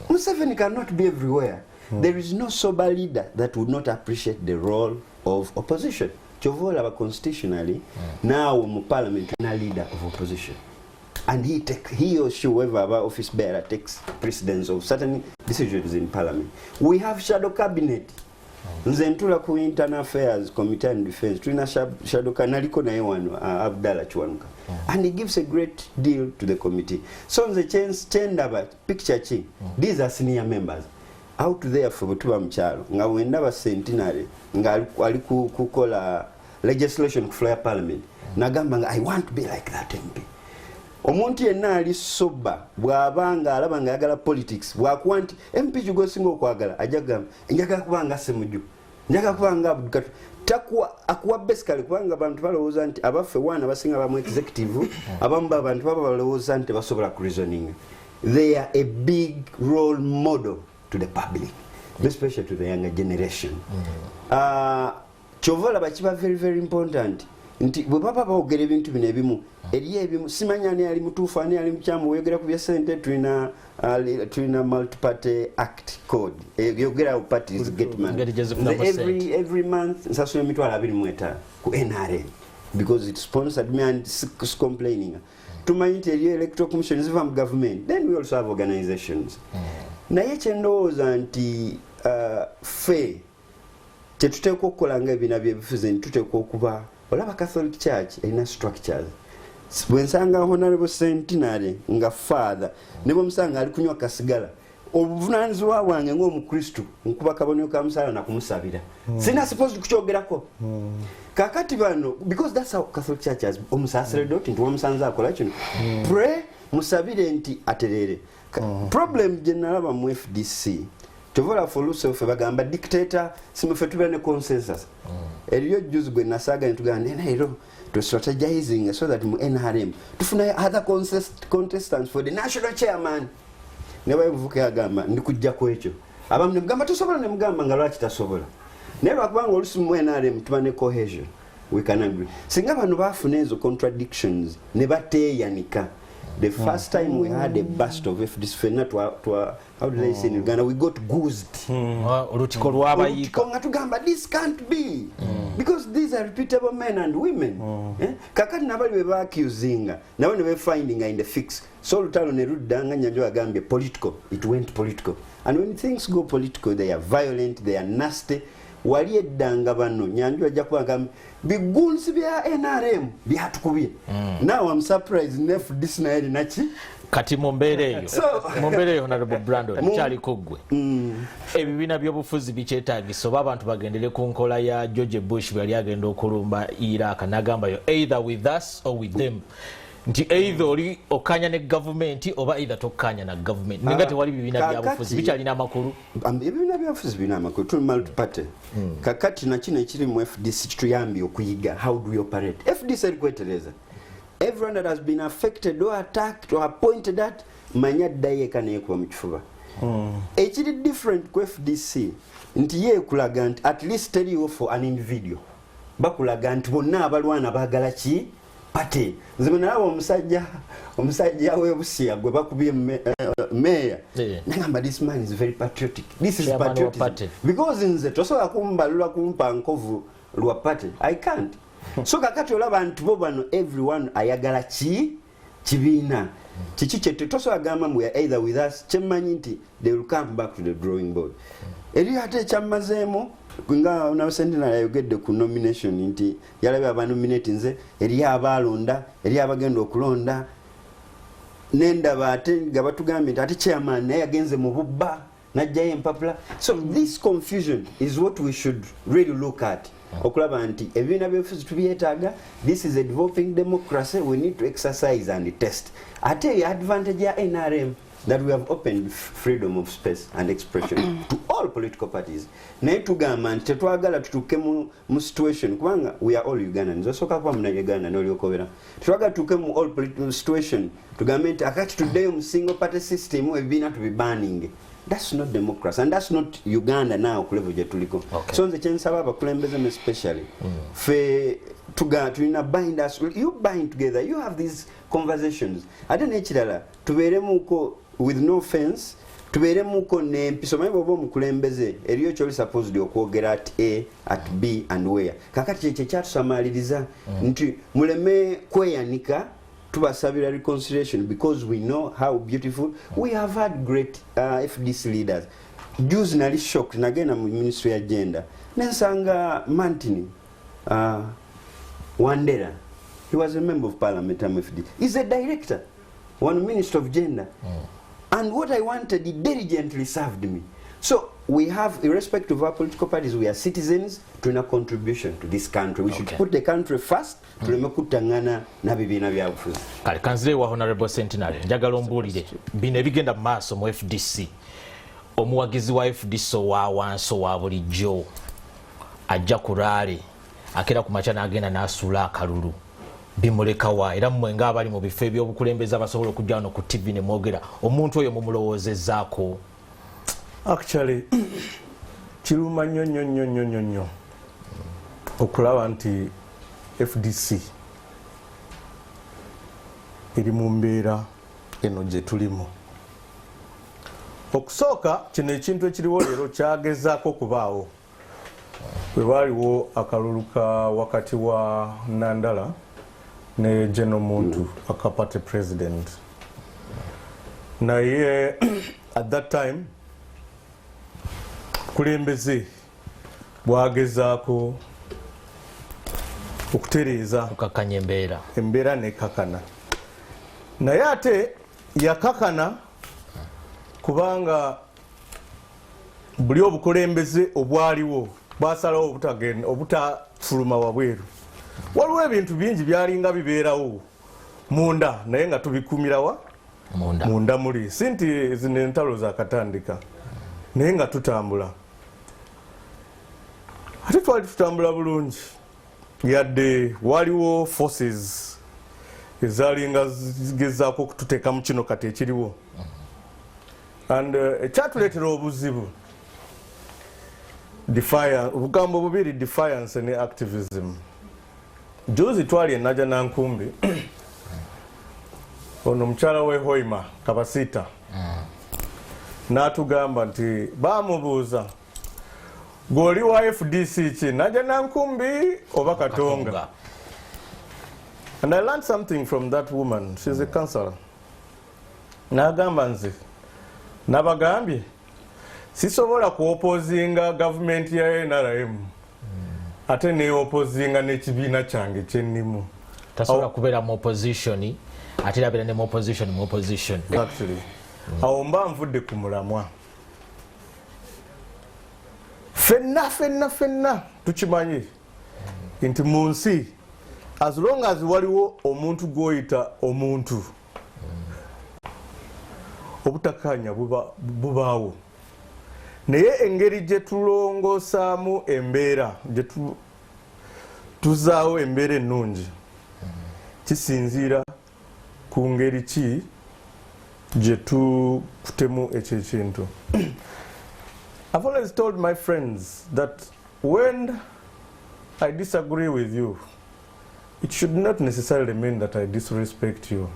Museveni cannot be everywhere. There is no sober leader that would not appreciate the role of opposition. Kyova olaba constitutionally naawe mu parliament na leader of opposition, and he or she, whoever aba office bearer, takes precedence of certain decisions in parliament. We have shadow cabinet. Nze ntula ku Internal Affairs Committee and Defense. Tulina shadow, naliko naye wano, Abdallah Kiwanuka, and he gives a great deal to the committee. So nze kyendaba picture ki, these are senior members out there. Ffe bwe tuba mu kyalo nga wendaba Centenary nga ali kukola legislation ku floor ya parliament, nagamba nga I want to be like that MP. Omuntu yenna ali sober bw'aba nga alaba nga ayagala politics, bwakuwa nti MP kigosinga okwagala, ajja kugamba njagala kuba nga Semuju, njagala kuba nga Abdukatu. Takuwa, akuwa basically, kubanga abantu balowooza nti abaffe waana basinga bamu executive, abamu abantu baba balowooza nti tebasobola ku reasoning. They are a big role model to the public, especially to the younger generation. Kyova olaba kiba very very important nti bwe baba boogera ebintu bino ebimu, eriyo ebimu simanya ani ali mutuufu, ani ali mukyamu. Weyogera ku bya sente, tulina Multiparty Act code eyogera parties get money. Engeri gye zifunamu. Nze every month nsasula 25,000 ku NRM because it sponsored me and complaining. Tumanyi nti eriyo electoral commission ziva mu government, then we also have organizations. Naye kyendowooza nti ffe kyetuteekwa okukola nga ebibiina byebifuzi nti tuteekwa okuba, olaba Catholic Church erina structures. Bwe nsanga Honorable Centenary nga father, ne bwemusanga ali kunywa kasigala, obuvunanyizibwa bwange ngaomukristu nkuba kabonero ka musaala nakumusabira. Sina supposed kukyogerako. Kakati bano, because that's how Catholic Church has, omusaseredoti nti wamusanze akola kino, pray, musabire nti aterere. Problem gye nalaba mu FDC, kyova olaba oluusi ffe bagamba dictator, simufe tubeera ne consensus. Eriyo juzi gwe nasaaga netugamba naye leero to strategizing so that mu NRM tufunayo other contestants for the national chairman. Nebayo muvuka yagamba ndikujjako ekyo, abamu nemugamba tosobola, nemugamba nga lwaki tasobola? Naye lwakubanga olusi mu NRM tuba ne cohesion, we can agree. Singa bano bafuna ezo contradictions ne bateeyanika. The first time we had a burst of FDC, fenna twa, how do they say in Uganda, we got goosed. Olutiko lwabayiika. Olutiko nga tugamba this can't be, because these are repeatable men and women. Eh? Kakati nabali bwe baakusinga nabo ne befindinga in the fix. So olutalo ne ludda nga Nyanjo agambye political. It went political, and when things go political, they are violent, they are nasty. Wali eddanga bano Nyanjo ajja kuba agambye bigunsi bya NRM byatukubye. Now I'm surprised ne FDC naye erinaki. Kati mu mbeera eyo, mu mbeera eyo, Honorable Brandon, kyaliko ggwe, ebibiina by'obufuzi bikyetagisa oba abantu bagendere ku nkola ya George Bush bwe yali agenda okulumba Iraq n'agambayo either with us or with them, nti either oli okkaanya ne gavumenti oba either tokkaanya na gavumenti, ninga tewali bibiina byabufuzi bikyalina amakulu? Ebibiina byabufuzi birina amakulu. Tuli multiparty. Kakati nakino ekiri mu FDC kituyambye okuyiga how do we operate. FDC eri kwetereza. Everyone that has been affected or attacked or appointed at Manya addayo eka neyekuba mu kifuba. Ekiri different ku FDC nti ye ekulaga nti at least teriwo for an individual, bakulaga nti bonna abalwana baagala ki? Party. Nze bwe nalaba omusajja w'ebusiya gwe bakubye meya, nagamba, "This man is very patriotic." This is Chairman wa patriotism party. Because nze tosobola kumbalula kumpa nkovu lwa party, I can't. So kakati olaba nti bo bano everyone ayagala ki? Kibiina. Kiki kyete tosobola gamba mbu either with us. Kyemmanyi nti they will come back to the drawing board. Eri ate ekyammazeemu nga nasentinal ayogedde ku nomination nti yalabye abanominate, nze eri abalonda, eri abagenda okulonda, nendaba ate nga batugambye nti ate chairman naye yagenze mu bubba najjayo empapula. So this confusion is what we should really look at, okulaba nti ebibiina byobufuzi tubyetaaga. This is a developing democracy, we need to exercise and test. Ate eyo advantage ya NRM that we have opened freedom of space and expression to all political parties. Naye tugamba nti tetwagala tutuuke mu situation, kubanga we are all Ugandans. Osooka kuba Munauganda nolyoka, tetwagala tutuuke mu all political situation tugambe nti akati tuddeyo mu single party system, ebibiina tubibanning. That's not democracy and that's not Uganda now ku level gye tuliko. So nze kyensaba abakulembeze, especially fe tulina bind us, you bind together, you have these conversations. Ate n'ekirala, tubeeremuko with no offense, tubeeremuko n'empiso. Manyi bwoba omukulembeze eriyo kyoli supposed okwogera at A, at B and where. Kakati kyekyo ekyatusamaliriza nti muleme kweyanika. Tubasabira reconciliation because we know how beautiful we have had great FDC leaders. Juzi nali shocked, nagenda mu ministry ya gender nensanga Mantini Wandera. He was a member of parliament, MFD. He's a director one minister of gender, and what I wanted, he diligently served me. So we have, irrespective of our political parties, we are citizens, tulina contribution to this country. We should put the country first, tuleme kuttangana nabibiina byabufuzi. Kale kanzire wa Honorable Centenary. Njagala ombuulire bino ebigenda mu maaso mu FDC. Omuwagizi wa FDC owa wansi, owa bulijjo, ajja ku rally, akera ku makya n'agenda n'asuula akalulu, bimulekawa? Era mmwe ngaabali mu bifo ebyobukulembeze abasobola okujja wano ku TV ne mwogera, omuntu oyo mumulowoozezaako? Actually kiruma nnyo nnyo nnyo nnyo nnyo nnyo okulaba nti FDC eri mu mbeera eno gye tulimu. Okusooka, kino ekintu ekiriwo leero kyagezaako okubaawo bwe waaliwo akalulu ka wakati wa Nandala ne General Muntu aka party president, naye at that time kulembeze bwagezaako okutereeza okukakkanya embeera. Embeera nekakana, naye ate yakakana kubanga buli obukulembeze obwaliwo bwasalawo obutafuluma wabweru. Waliwo ebintu bingi byalinga bibeerawo munda naye nga tubikumirawa munda. Munda muli, si nti zino entalo zakatandika, naye nga tutambula, ate twali tutambula bulungi, yadde waliwo forces ezalinga zigezaako okututeeka mu kino kati ekiriwo. And ekyatuleetera obuzibu, obugambo bubiri, defiance ne activism. Juzi twali enaja nankumbi, ono omukyala we Hoima Kabasita n'atugamba nti bamubuuza, "Gw'oli wa FDC ki, Naja Nankumbi oba Katonga?" And I learned something from that woman. She's a counselor. N'agamba, "Nze nabagambye sisobola kuopposinga gavumenti ya NRM ate neopposinga n'ekibiina kyange kyennimu." Tasobola kubeera mu opposition ate era abeera ne mu opposition mu opposition. Exactly. Awo mba nvudde ku mulamwa. Fenna fenna fenna tukimanyi nti mu nsi, as long as waliwo omuntu gwoyita omuntu, obutakkaanya bubaawo. Naye engeri gye tulongosaamu embeera, gye tuzaawo embeera ennungi, kisinziira ku ngeri ki Gye tukutemu ekyo ekintu. I've always told my friends that when I disagree with you, it should not necessarily mean that I disrespect you.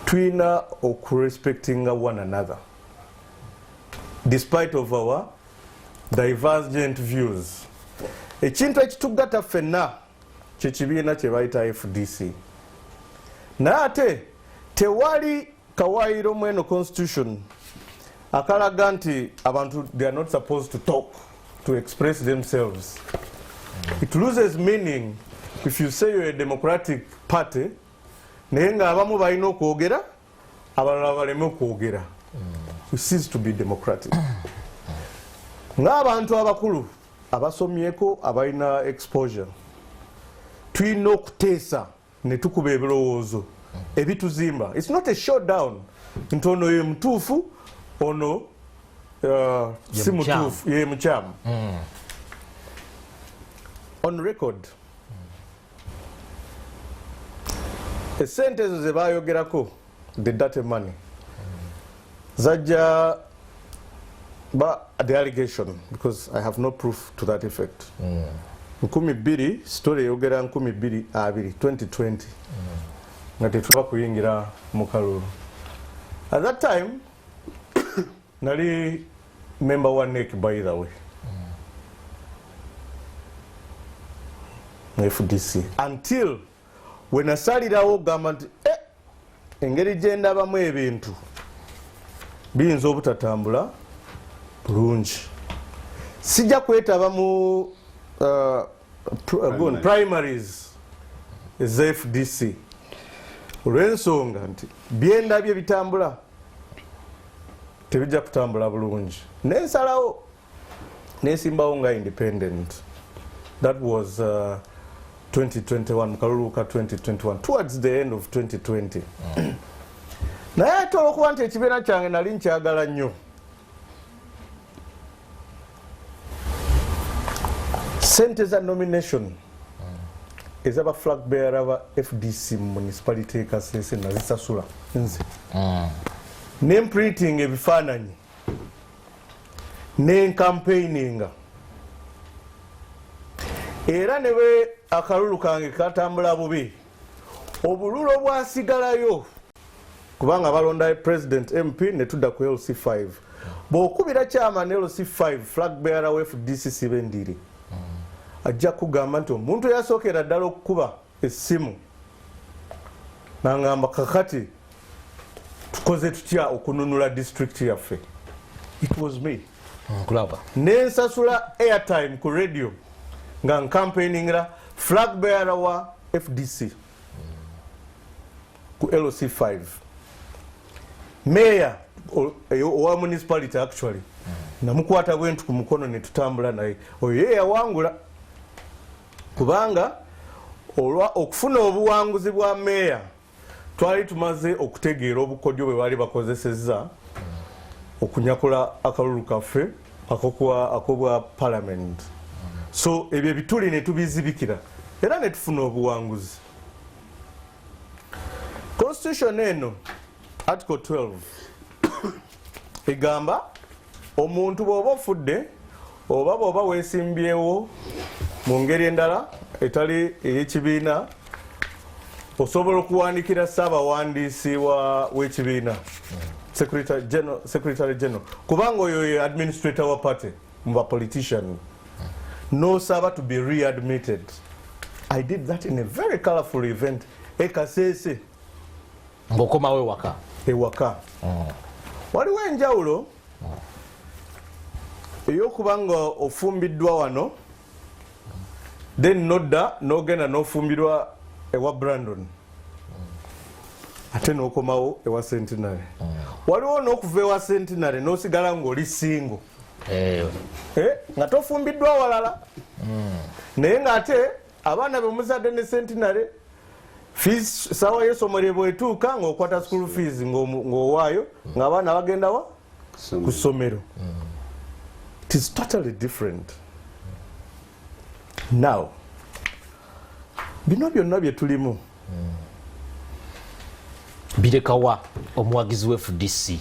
Tulina okurespectinga one another despite of our divergent views. Ekintu ekitugatta ffenna kyekibiina kye bayita FDC, naye ate tewali kawaayiro mu eno constitution akalaga nti abantu, they are not supposed to talk, to express themselves. It loses meaning if you say you're a democratic party, naye ng'abamu balina okwogera, abalala baleme okwogera. We cease to be democratic. Ng'abantu abakulu abasomyeko, abalina exposure, tulina okuteesa ne tukuba ebirowoozo ebituzimba. It's not a showdown nti ono ye mutuufu, ono si mukyamu. Mutuufu ye mukyamu. On record, esente ezo ze bayogerako, the dirty money, zajja ba the allegation, because I have no proof to that effect, 2000, story eyogera 2020, 2020, nga tetuba kuyingira mu kalulu. At that time nali member wa NEC, by the way, mu FDC, until wenasalirawo okugamba nti, "Eh, engeri gyendabamu ebintu biyinza obutatambula bulungi, sijja kwetaba mu go on, primaries eza FDC, olw'ensonga nti byendabye bitambula tebijja kutambula bulungi." Nensalawo nesimbawo nga independent. That was 2021, mukalulu ka 2021, towards the end of 2020. Naye ate olwokuba nti ekibiina kyange nali nkyagala nnyo, sente za nomination ezaba flag bearer ba FDC mu municipality e Kasese nazisasula nze, nemprinting ebifaananyi, nencampaigninga. Era ne bwe akalulu kange katambula bubi, obululu obwasigalayo, kubanga balonda president, MP, ne tudda ku LC5, bw'okubira chairman LC5, flag bearer wa FDC Sibendiri, ajja kugamba nti omuntu eyasookera ddala okukuba essimu nangamba, "Kakati tukoze tutya okununula disitulikiti yaffe?" it was me. Nkulaba. Nensasula airtime ku radio nga ncampaigningira flag bearer wa FDC ku LC5, mayor owa municipality. Actually, namukwata bwentu ku mukono netutambula naye. Oyo ye yawangula, kubanga olwa okufuna obuwanguzi bwa meeya twali tumaze okutegeera obukodyo bwe baali bakozesezza okunyakula akalulu kaffe akobwa parliament. So ebyo ebituli ne tubizibikira era ne tufuna obuwanguzi. Constitution eno, article 12 egamba omuntu bw'oba ofudde oba bw'oba weesimbyewo mu ngeri endala etali ey'ekibiina, osobola okuwandikira ssaabawandiisi w'ekibiina, secretary general, kubanga oyo ye administrator wa party mu bapolitician, nosaba to be readmitted. I did that in a very colorful event e Kasese. Ng'okomawo ewaka. Ewaka. Waliwo enjawulo ey'okuba nga ofumbiddwa wano, then nodda n'ogenda n'ofumbirwa ewa Brandon, ate n'okomawo ewa Centenary. Waliwo n'okuva ewa Centenary n'osigala ng'oli single, nga tofumbiddwa walala, naye ng'ate abaana bemuzadde ne Centenary, fees sawa y'essomero bwetuuka ng'okwata school fees ng'owaayo, ng'abaana bagenda wa? Ku ssomero. It is totally different. Now bino byonna bye tulimu. Birekawa omuwagizi wa FDC?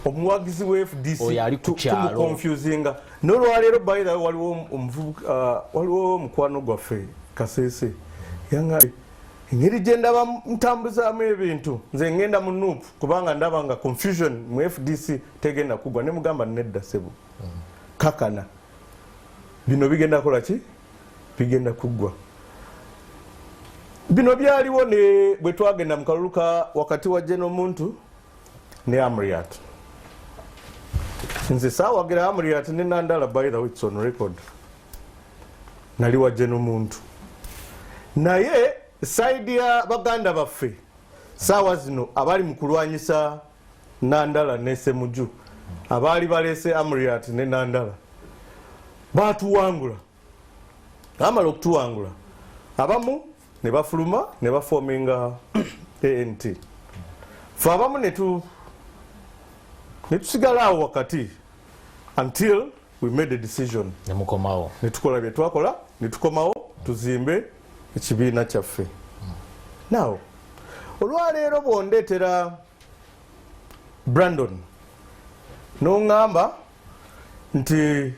Omuwagizi wa FDC Oyo ali ku kyalo. Tumuconfusinga n'olwaleero. By the way, waliwo omuvubuka, waliwo omukwano gwaffe Kasese, yanga engeri gye ndaba ntambuzaamu ebintu, nze ngenda mu NUP kubanga ndaba nga confusion mu FDC tegenda kugwa. Ne mugamba, nedda sebo, kakana bino bigenda kola ki, bigenda kuggwa. Bino byaliwo ne bwe twagenda mu kalulu ka wakati wa General Muntu ne Amriat. Nze saawagira Amriat ne Nandala. By the way, it's on record, nali wa General Muntu, naye side ya baganda baffe saawa zino abali mu kulwanyisa Nandala ne Semuju, abaali balese Amriat ne Nandala, batuwangula. Amala okutuwangula, abamu ne bafuluma ne baforminga ANT, fe abamu netusigala awo wakati until we made a decision. Nemukomawo. Netukola bye twakola, netukomawo tuzimbe ekibiina kyaffe. Now olwaleero bwondeetera Brandon noŋŋamba nti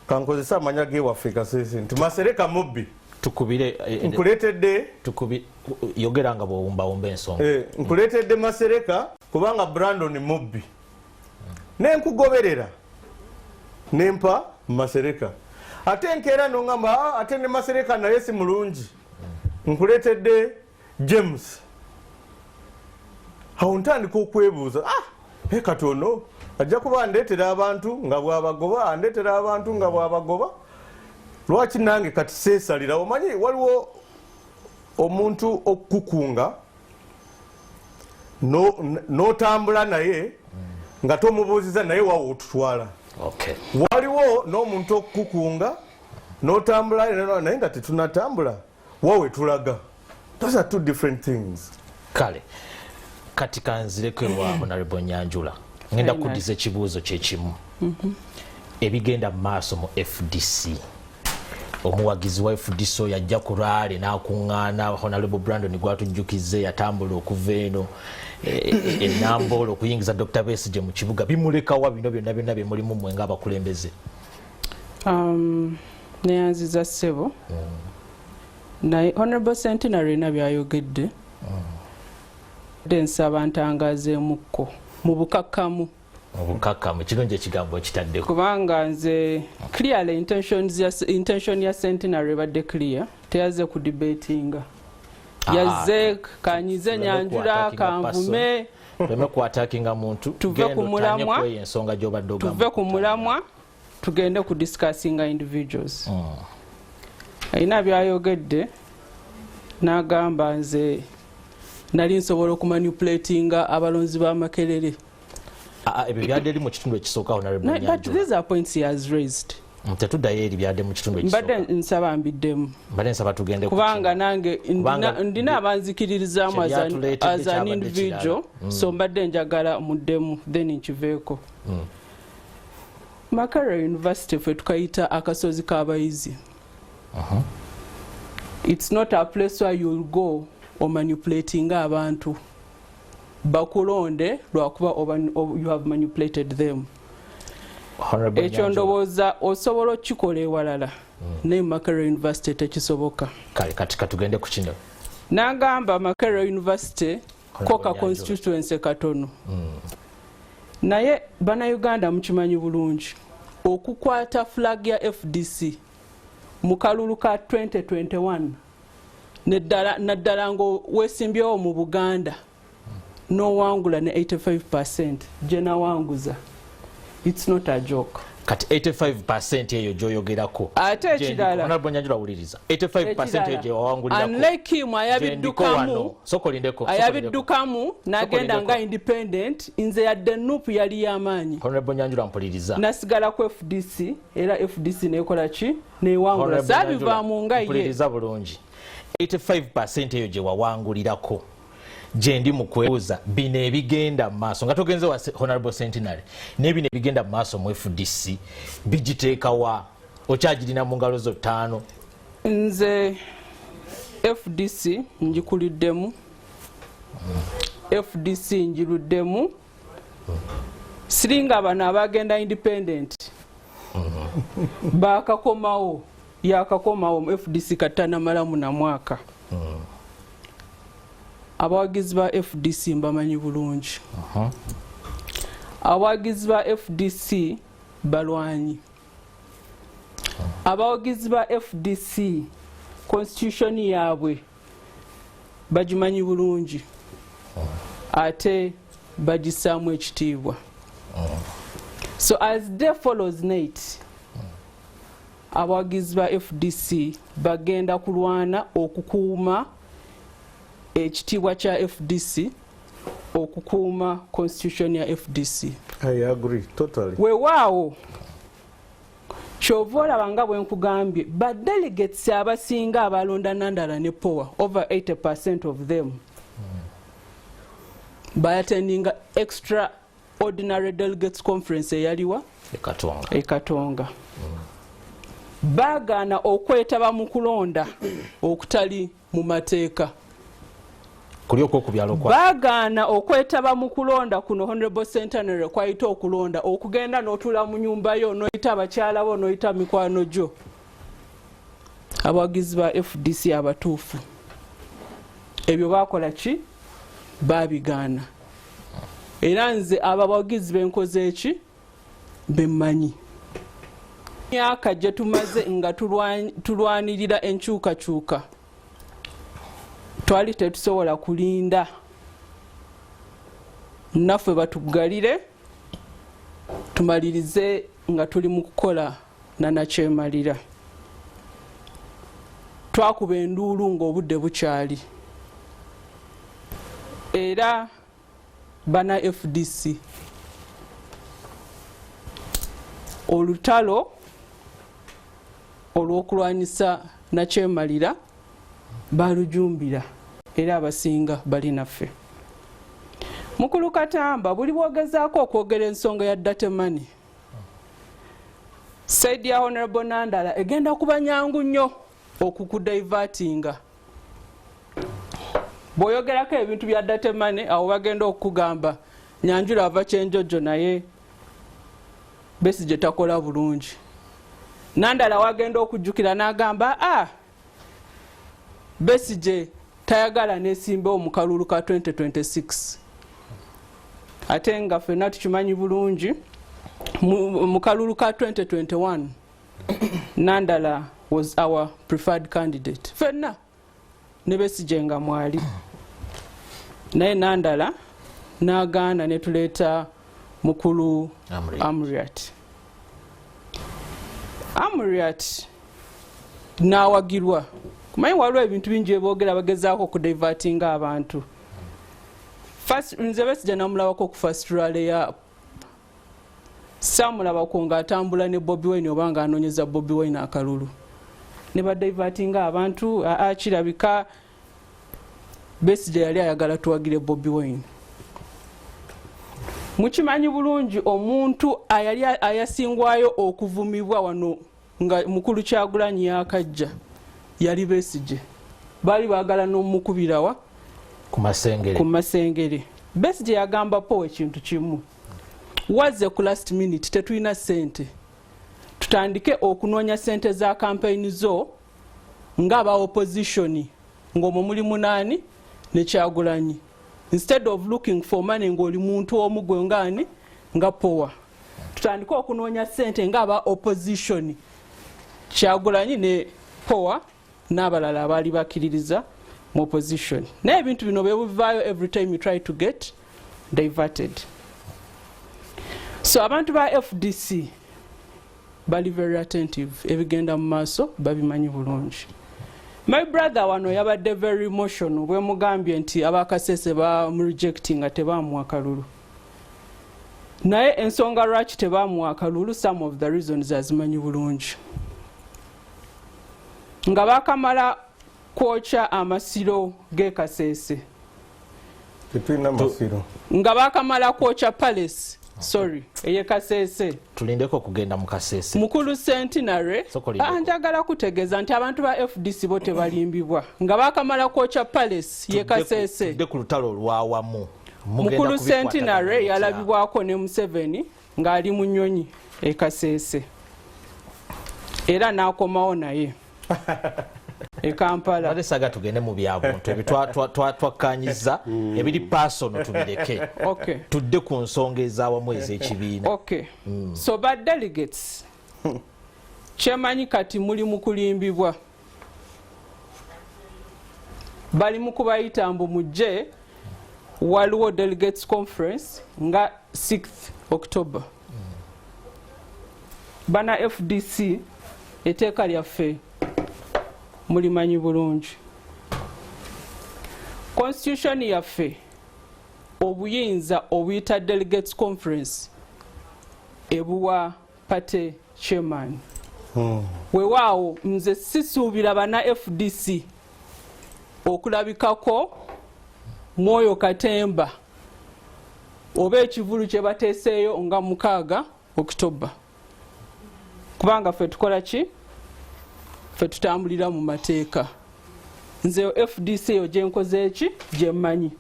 kankozese amanya gewaffe Kasese nti Masereka mubbi, tukubire nkuleetedde yogera nga bwowumbawumba ensonga. Nkuleetedde Masereka kubanga Brandon mubbi, nenkugoberera nempa Masereka, ate nkeera noŋŋamba, "Ah, ate ne Masereka naye si mulungi, nkuleetedde James." Awo ntandika okwebuuza, ah, kati ono ajja kuba andeetera abantu nga bwabagoba, andeetera abantu nga bwabagoba, lwaki nange kati seesalira? Omanyi waliwo omuntu okukukunga n'otambula naye nga tomubuuziza naye wawe otutwala. Waliwo n'omuntu okukukunga n'otambula naye nga tetunatambula wawe tulaga. Those are two different things. Kale kati kanzireko ewa Honorable Nyanjula. Ngenda kuddiza ekibuuzo kyekimu. Ebigenda mu maaso mu FDC, omuwagizi wa FDC oyo ajja ku rally n'akuŋŋaana, Honorable Brandon gwatujjukize yatambula okuva eno enamboolo okuyingiza Dr Besigye mu kibuga, bimulekawa bino byonna byonna bye mulimu mmwe ng'abakulembeze? Neyanziza ssebo. Naye Honorable Centenary na byayogedde, de nsaba ntangazeemukko mu bukakkamu. Mu bukakkamu, kirungi ekigambo ekitaddeko. Kubanga nze clearly intention ya Centenary ebadde clear, teyaze ku debatinga. Yazze kanyize Nyanjula kanvume. Tuleme kuattackinga muntu. Tuve ku mulamwa. Kweyo ensonga gy'obadde ogamba. Tuve ku mulamwa tugende ku discussinga individuals. Alina byayogedde n'agamba nze nali nsobola okumanipulatinga abalonzi ba Makerere. Ah, ah, ebyo byadde eri mu kitundu ekisooka, Honorable No, but Nyanjula. these are points he has raised. Tetuddayo eri byadde mu kitundu Mbadde ekisooka. nsaba mbiddemu. Mbadde nsaba tugende ku Kubanga kino. nange ndina abanzikiririzaamu Kye byatuleetedde as an kyabadde individual, kirala. so mbadde njagala muddemu then nkiveeko. Makerere University ffe tukayita akasozi k'abayizi. It's not a place where you'll go omanipulatinga abantu bakulonde lwakuba you have manipulated them. Honorable Ekyo Nyanjula. ndowooza osobola okukikola ewalala, naye Makerere University tekisoboka. Kale kati katugende ku kino. N'agamba Makerere University Honorable koka Nyanjula. constituency katono, naye Bannayuganda mukimanyi bulungi okukwata flag ya FDC mu kalulu ka 2021, naddala nga weesimbyewo mu Buganda n'owangula ne 85 gye nawanguza, it's not a joke. Kati 85 eyo gyoyogerako, Ate ekirala, Honorable Nyanjula, wuliriza, 85 eyo gye wawangulirako, unlike him gyendiko wano. ayabiddukamu, Sooka olindeko, sooka olindeko. ayabiddukamu n'agenda olindeko. nga independent, nze yadde NUP yali y'amaanyi, Honorable Nyanjula, mpuliriza. Nasigala ku FDC era FDC nekola ki, newangula. Honorable Saabivaamu nga ye. Mpuliriza bulungi. 85 eyo gye wawangulirako, gye ndi mu kwebuuza bino ebigenda mu maaso nga togenze wa Honorable Centenary, naye bino ebigenda mu maaso mu FDC bigiteekawa? Okyagirina mu ngalo zo ttaano? Nze FDC ngikuliddemu. FDC njiruddemu, siringa bano abagenda independent bakakomawo, yakakomawo mu FDC katanamalamu na mwaka. Abawagizi ba FDC mbamanyi bulungi. Abawagizi ba FDC balwanyi. Abawagizi ba FDC constitution yaabwe bagimanyi bulungi ate bagissaamu ekitiibwa. So as day follows night, abawagizi ba FDC bagenda kulwana okukuuma ekitiibwa kya FDC, okukuuma constitution ya FDC. I agree totally. Weewaawo kyova olaba nga bwe nkugambye, ba delegates abasinga abalonda Nandala ne Power, over 80% of them bayattendinga extra ordinary delegates conference eyaliwa Ekatonga. Ekatonga. Baagaana okwetaba mu kulonda okutali mu mateeka. Kuli okwokubyalo kwa Baagaana okwetaba mu kulonda kuno Honorable Centenary kwayita okulonda okugenda n'otuula mu nyumba yo, n'oyita abakyala bo, n'oyita mikwano gyo. Abawagizi ba FDC abatuufu ebyo bakola ki? Babigaana. Era nze abo abawagizi benkoze eki bemmanyi. Myaka gye tumaze nga tulwanirira enkyukakyuka, twali tetusobola kulinda naffe batuggalire tumalirize nga tuli mu kukola nanakyemalira. Twakuba enduulu ng'obudde bukyali. Era bana FDC, olutalo olw'okulwanyisa nakyemalira balujumbira era abasinga bali naffe. Mukulu Katamba, buli bwogezaako okwogera ensonga ya dirty money, side ya Honorable Nandala egenda kuba nyangu nnyo okukudivertinga. Bw'oyogerako ebintu bya dirty money, awo bagenda okukugamba Nyanjula ava Kyenjojo naye Besigye takola bulungi. Nandala wagenda okujjukira n'agamba, a Besigye tayagala nesimbewo mu kalulu ka 2026, ate nga ffenna tukimanyi bulungi mu kalulu ka 2021 Nandala was our preferred candidate ffenna ne Besigye nga mwali, naye Nandala n'agaana ne tuleeta mukulu Amriat. Amriat. Amriat n'awagirwa. Kumanyi waliwo ebintu bingi byeboogera, bagezaako okudivertinga abantu. Nze Besigye namulabako ku first rally ya, saamulabako ng'atambula ne Bobi Wine oba ng'anoonyeza Bobi Wine akalulu. Ne badivertinga abantu, aa kirabika Besigye yali ayagala tuwagire Bobi Wine. Mukimanyi bulungi omuntu ayali ayasingwayo okuvumibwa wano nga mukulu Kyagulanyi yakajja yali Besigye. Baali baagala n'omukubirawa ku Masengere. Ku Masengere. Besigye yagamba po ekintu kimu, wazze ku last minute, tetulina ssente, tutandike okunoonya ssente za kampeyini zo ng'aba opposition, ng'omwo muli munaani ne Kyagulanyi, instead of looking for money ng'oli muntu omu gwe ngaani nga Power. Tutandike okunoonya ssente ng'aba opposition, Kyagulanyi ne Power n'abalala abaali bakkiririza mu opposition. Naye ebintu bino bwebivaayo, every time you try to get diverted. So abantu ba FDC bali very attentive, ebigenda mu maaso babimanyi bulungi. My brother wano yabadde very emotional bwemugambye nti Abakasese bamurejecti nga tebamuwa kalulu, naye ensonga lwaki tebamuwa kalulu, some of the reasons azimanyi bulungi. Nga bakamala kwokya amasiro g'e Kasese. Tetulina masiro. Nga bakamala kwokya palace, sorry, ey'e Kasese. Tulindeko okugenda mu Kasese. Mukulu Centenary. Soko lindeko. Ah, njagala kutegeeza nti abantu ba FDC bo tebalimbibwa. Nga bakamala kwokya palace y'e Kasese, Tudde ku lutalo olwawamu. Mugenda Mukulu kubikwataganya Centenary mutya? yalabibwako ne Museveni ng'ali mu nnyonyi e Kasese, era n'akomawo naye e Kampala. Ate saga tugende mu byabuntu ebyo twakkanyiza ebiri personal tubireke. Tudde ku nsonga ez'awamu ez'ekibiina. Okay. So ba delegates, kyemanyi kati muli mu kulimbibwa, bali mu kubayita mbu mujje, waliwo delegates conference nga 6th October. Bana FDC, etteeka lyaffe mulimanyi bulungi, constitution yaffe, obuyinza obuyita delegates conference ebuwa party chairman. Weewaawo nze sisuubira bana FDC okulabikako mwoyo katemba oba ekivulu kye bateeseeyo nga 6 Okitoba, kubanga ffe tukola ki? Ffe tutambulira mu mateeka. Nze FDC eyo gyenkoze eki gyemmanyi.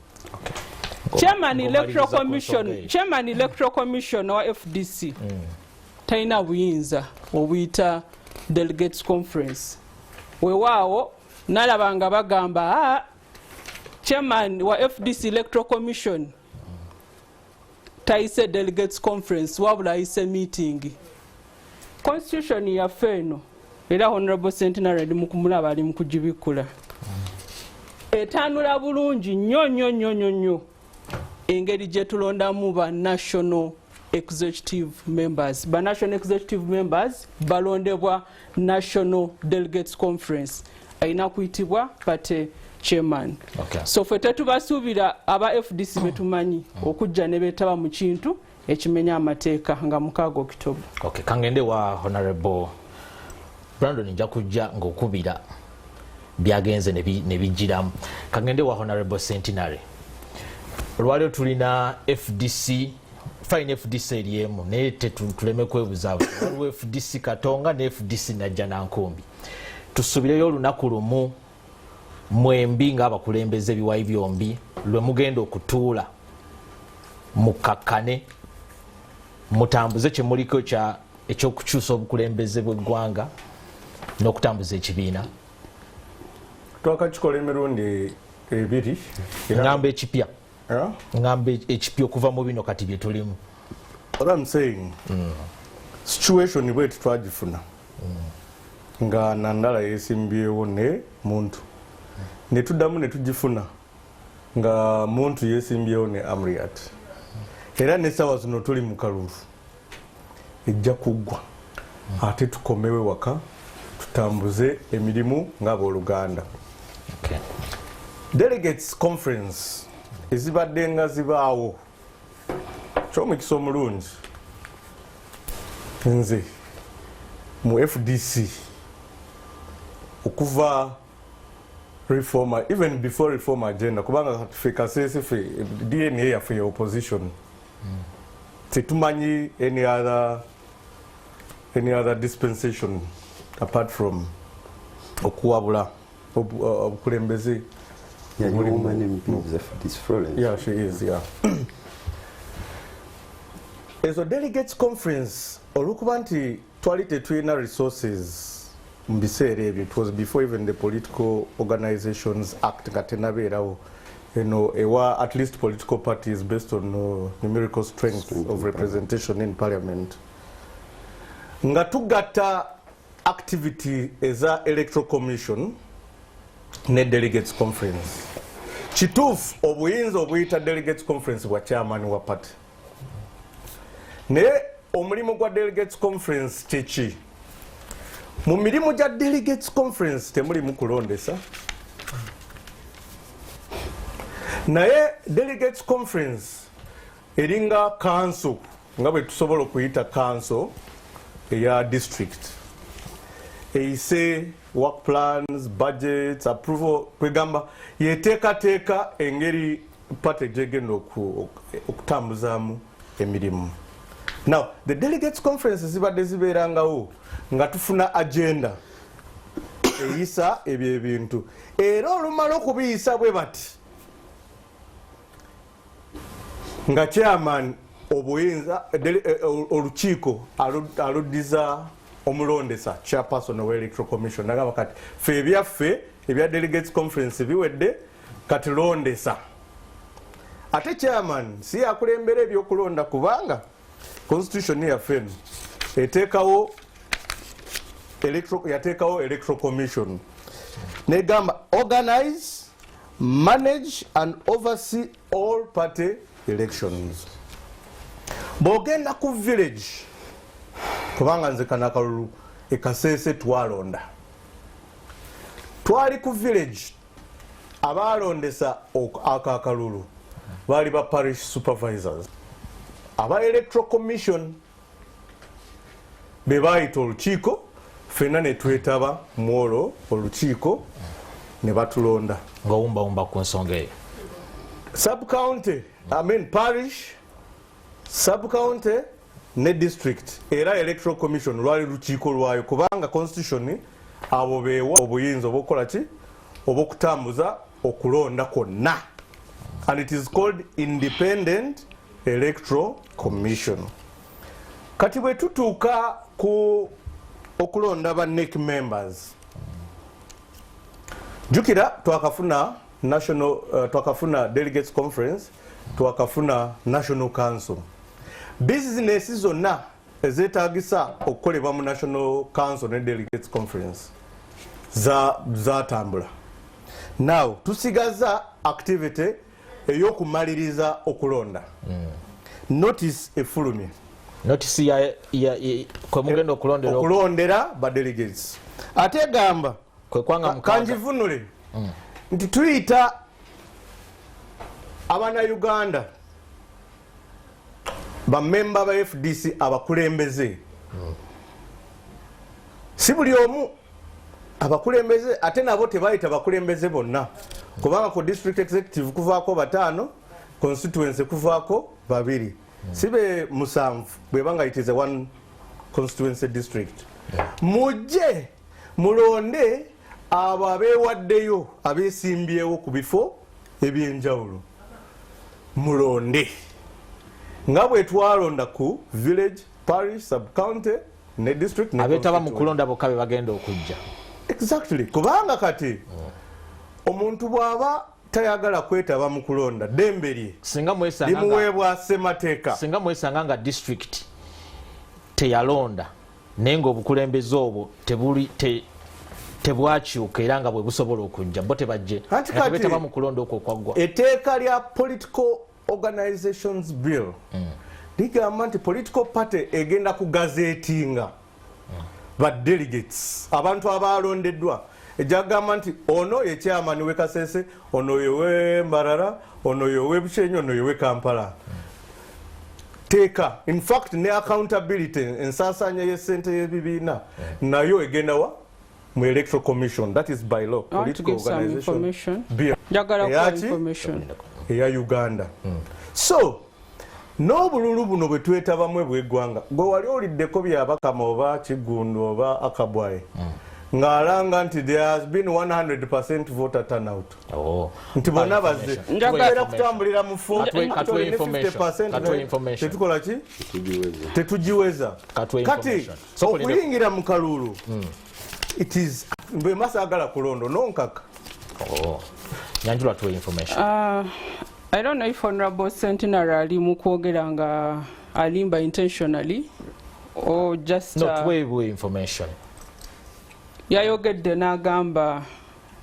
Chairman Electoral Commission, Chairman Electoral Commission wa FDC talina buyinza obuyita delegates conference. Weewaawo nalaba nga bagamba, "Ah, chairman wa FDC Electoral Commission tayise delegates conference, wabula ayise meeting." Constitution yaffe eno, era Honorable Centenary ndi mukumulaba ali mukugibikkula, etanula bulungi nnyo nnyo nnyo nnyo nnyo engeri gye tulondamu ba national executive members. Ba national executive members balondebwa National Delegates Conference, ayina kuyitibwa party chairman. So ffe tetubasuubira aba FDC betumanyi okujja ne beetaba mu kintu ekimenya amateeka nga 6 Okitoba. Okay, kangende wa Honorable Brandon, nja kujja ng'okubira byagenze ne bijjiramu. Kangende wa Honorable Centenary. Olwaliro tulina FDC, fine, FDC eri emu, naye tuleme kwebuzaabuza, waliwo FDC Katonga ne FDC Najja Nankumbi. Tusubireyo olunaku lumu mwembi ng'abakulembeze ebiwayi byombi lwe mugenda okutuula mukakkane, mutambuze kyemuliko ekyokukyusa obukulembeze bw'eggwanga n'okutambuza ekibiina? Twakakikola emirundi ebiri. Ngamba ekipya. Ngamba ekipya okuva mu bino kati bye tulimu. What I'm saying, situation bwetu twagifuna nga Nandala yesimbyewo ne Muntu, ne tuddamu ne tugifuna nga Muntu yesimbyewo ne Amriat, era nesawa zino tuli mu kalulu, ejja kuggwa ate tukomewe waka tutambuze emirimu ng'abooluganda. Delegates conference ezibadde nga zibaawo, kyomukisa omulungi nze mu FDC okuva reform, even before reform agenda, kubanga kati ffe Kasese, ffe DNA yaffe ya opposition, tetumanyi any other dispensation apart from okuwabula obukulembeze. Yeah, you're a woman MP of this Florence. Yeah, she is, yeah. Ezo delegates conference, olwokuba nti twali tetulina resources mu biseera ebyo, it was before even the Political Organizations Act nga tenabeerawo, eno ewa at least political parties based on numerical strength Strength of in representation in parliament, nga tugatta activity eza Electoral Commission ne delegates conference. Kituufu, obuyinza obuyita delegates conference bwa chairman wa party, naye omulimu gwa delegates conference kyeki? Mu mirimu gya delegates conference temulimu kulondesa, naye delegates conference eringa council, nga bwe tusobola okuyita council eya district eyise work plans, budgets, approval, kwegamba yeteekateeka engeri party gyegenda okutambuzaamu emirimu. Now the delegates conference zibadde zibeerangawo nga tufuna agenda eyisa ebyo ebintu, era olumala okubiyisa bwe bati. Nga chairman obuyinza olukiiko aluddiza omulondesa, chairperson wa Electoral Commission. Nagamba, kati fe ebyaffe ebya delegates conference biwedde, kati londesa. Ate chairman si yakulembera ebyokulonda, kubanga constitution yaffe eno eteekawo yateekawo Electoral Commission, negamba, "Organize, manage and oversee all party elections." Bw'ogenda ku village, kubanga nze kano akalulu ekaseese twalonda, twali ku village, abalondesa ako akalulu baali ba parish supervisors. Aba Electoral Commission be bayita olukiiko, ffenna ne twetaba mu olwo olukiiko ne batulonda. Ng'owumbawumba ku nsonga eyo. Subcounty, I mean parish, subcounty ne district, era Electoral Commission lwali lukiiko lwayo, kubanga constitution abo beewa obuyinza obaokukola ki, oba okutambuza okulonda kwonna, and it is called Independent Electoral Commission. Kati bwe tutuuka ku okulonda ba NEC members, jukira twakafuna national twakafuna delegates conference, twakafuna national council. Bizinesi zonna ezetagisa okukolebwa mu national council ne delegates conference zatambula. Now tusigaza activity ey'okumaliriza okulonda. Notice efulumye. Notice ya kwe mugenda okulondera? Okulondera ba delegates. Ate egamba, kwe kwanga mukaaga. Kanjivunule nti tuyita Abannayuganda, bamemba ba FDC, abakulembeze, si buli omu, abakulembeze, ate nabo tebayita bakulembeze bonna, kubanga ku district executive kuvaako bataano, constituency kuvaako babiri, sibe musanvu bwebanga it is a one constituency district. Mujje mulonde abo abeewaddeyo, abeesimbyewo ku bifo ebyenjawulo, mulonde nga bwe twalonda ku village, parish, subcounty ne district ne Abeetaba mu constituency. kulonda bokka be bagenda okujja. Exactly, kubanga kati omuntu bw'aba tayagala kwetaba mu kulonda, ddembe lye, Singa mwesanga nga limuweebwa ssemateeka. Singa mwesanga nga district teyalonda, naye ngaobukulembeze obwo tebuli tebwakyuka era nga bwe busobola okujja, bo tebajje Anti nga kati tebetaba mu kulonda okwo okwaggwa? Etteeka lya Political Organizations Bill ligamba nti political party egenda kugazetinga ba delegates, abantu abalondeddwa. Ejagamba nti ono ye chairman we Kasese, ono yewe Mbarara, ono yewe Bushenyi, ono yewe Kampala. Teeka in fact ne accountability, ensaasaanya y'essente y'ebibiina nayo egenda wa mu Electoral Commission. That is by law. I want to Political give some Organization information. Bill Njagala kuwa Eyaki? information. Eya Uganda. So n'obululu buno bwe twetabamu bweggwanga, gwe wali oliddeko Byabakama oba Kigundu oba Akabwaye ng'alanga nti there has been 100% voter turnout, Oh. nti bonna bazze? Tubeera kutambulira mu fo Katuwe information. Katuwe information. Tetukola ki? Tugiweza. Tetugiweza. Katuwe Kati information. So, okuyingira mu kalulu, it is bwe masaagala kulondo nonkaka. Oh. Nyanjula, tuwe information. I don't know if Honorable Centenary ali mu kwogera nga alimba intentionally or just No, tuweebwe information. Yayogedde n'agamba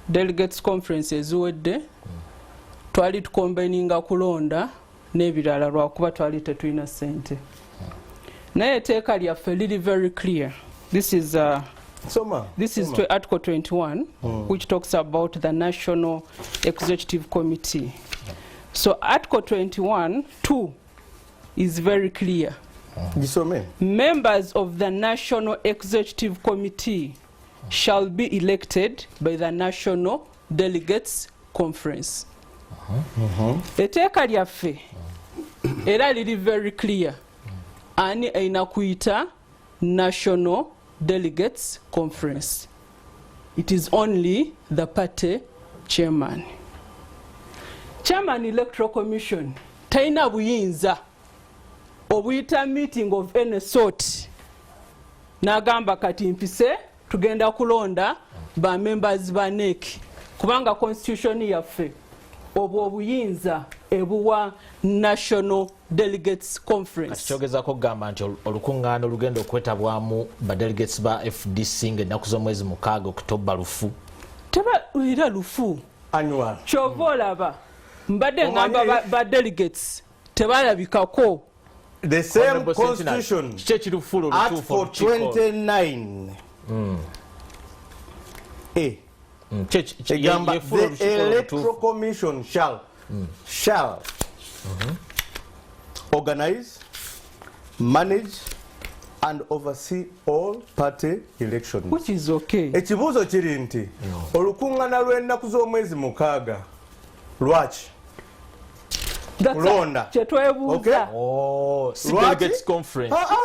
delegates conference eziwedde twali tucombininga kulonda n'ebirala lwakuba twali tetulina ssente, naye etteeka lyaffe liri very clear. This is Soma. This is Soma. Article 21, which talks about the National Executive Committee. So Article 21, 2 is very clear. Gisome. Members of the National Executive Committee shall be elected by the National Delegates Conference. Etteeka lyaffe era liri very clear. Ani erina kuyita National Delegates Conference? It is only the party chairman. Chairman Electoral Commission Talina buyinza obuyita meeting of any sort n'agamba kati mpise tugenda kulonda ba members ba NEC, kubanga constitution yaffe obwo obuyinza ebuwa National Delegates Conference. Kyogezako okugamba nti olukuŋŋaana olugenda okwetabwamu ba delegates ba FDC ng'ennaku z'omwezi 6 Okitoba lufu. Teba era lufu. Annual. Kyova olaba mbadde ngamba ba delegates tebalabikako. The same Honorable Sentinel, constitution, kiki ekirufuula olutuufu article olukiiko? 29 A Kiki egamba yefuula the olukiiko electoral olutuufu? commission shall organize, manage and oversee all party elections. Which is okay. Ekibuuzo kiri nti olukuŋŋaana lw'ennaku z'omwezi 6 lwaki? Kulonda. Kyetwebuuza. Okay. Oh, si Lwaki? delegates conference. Ah, ah,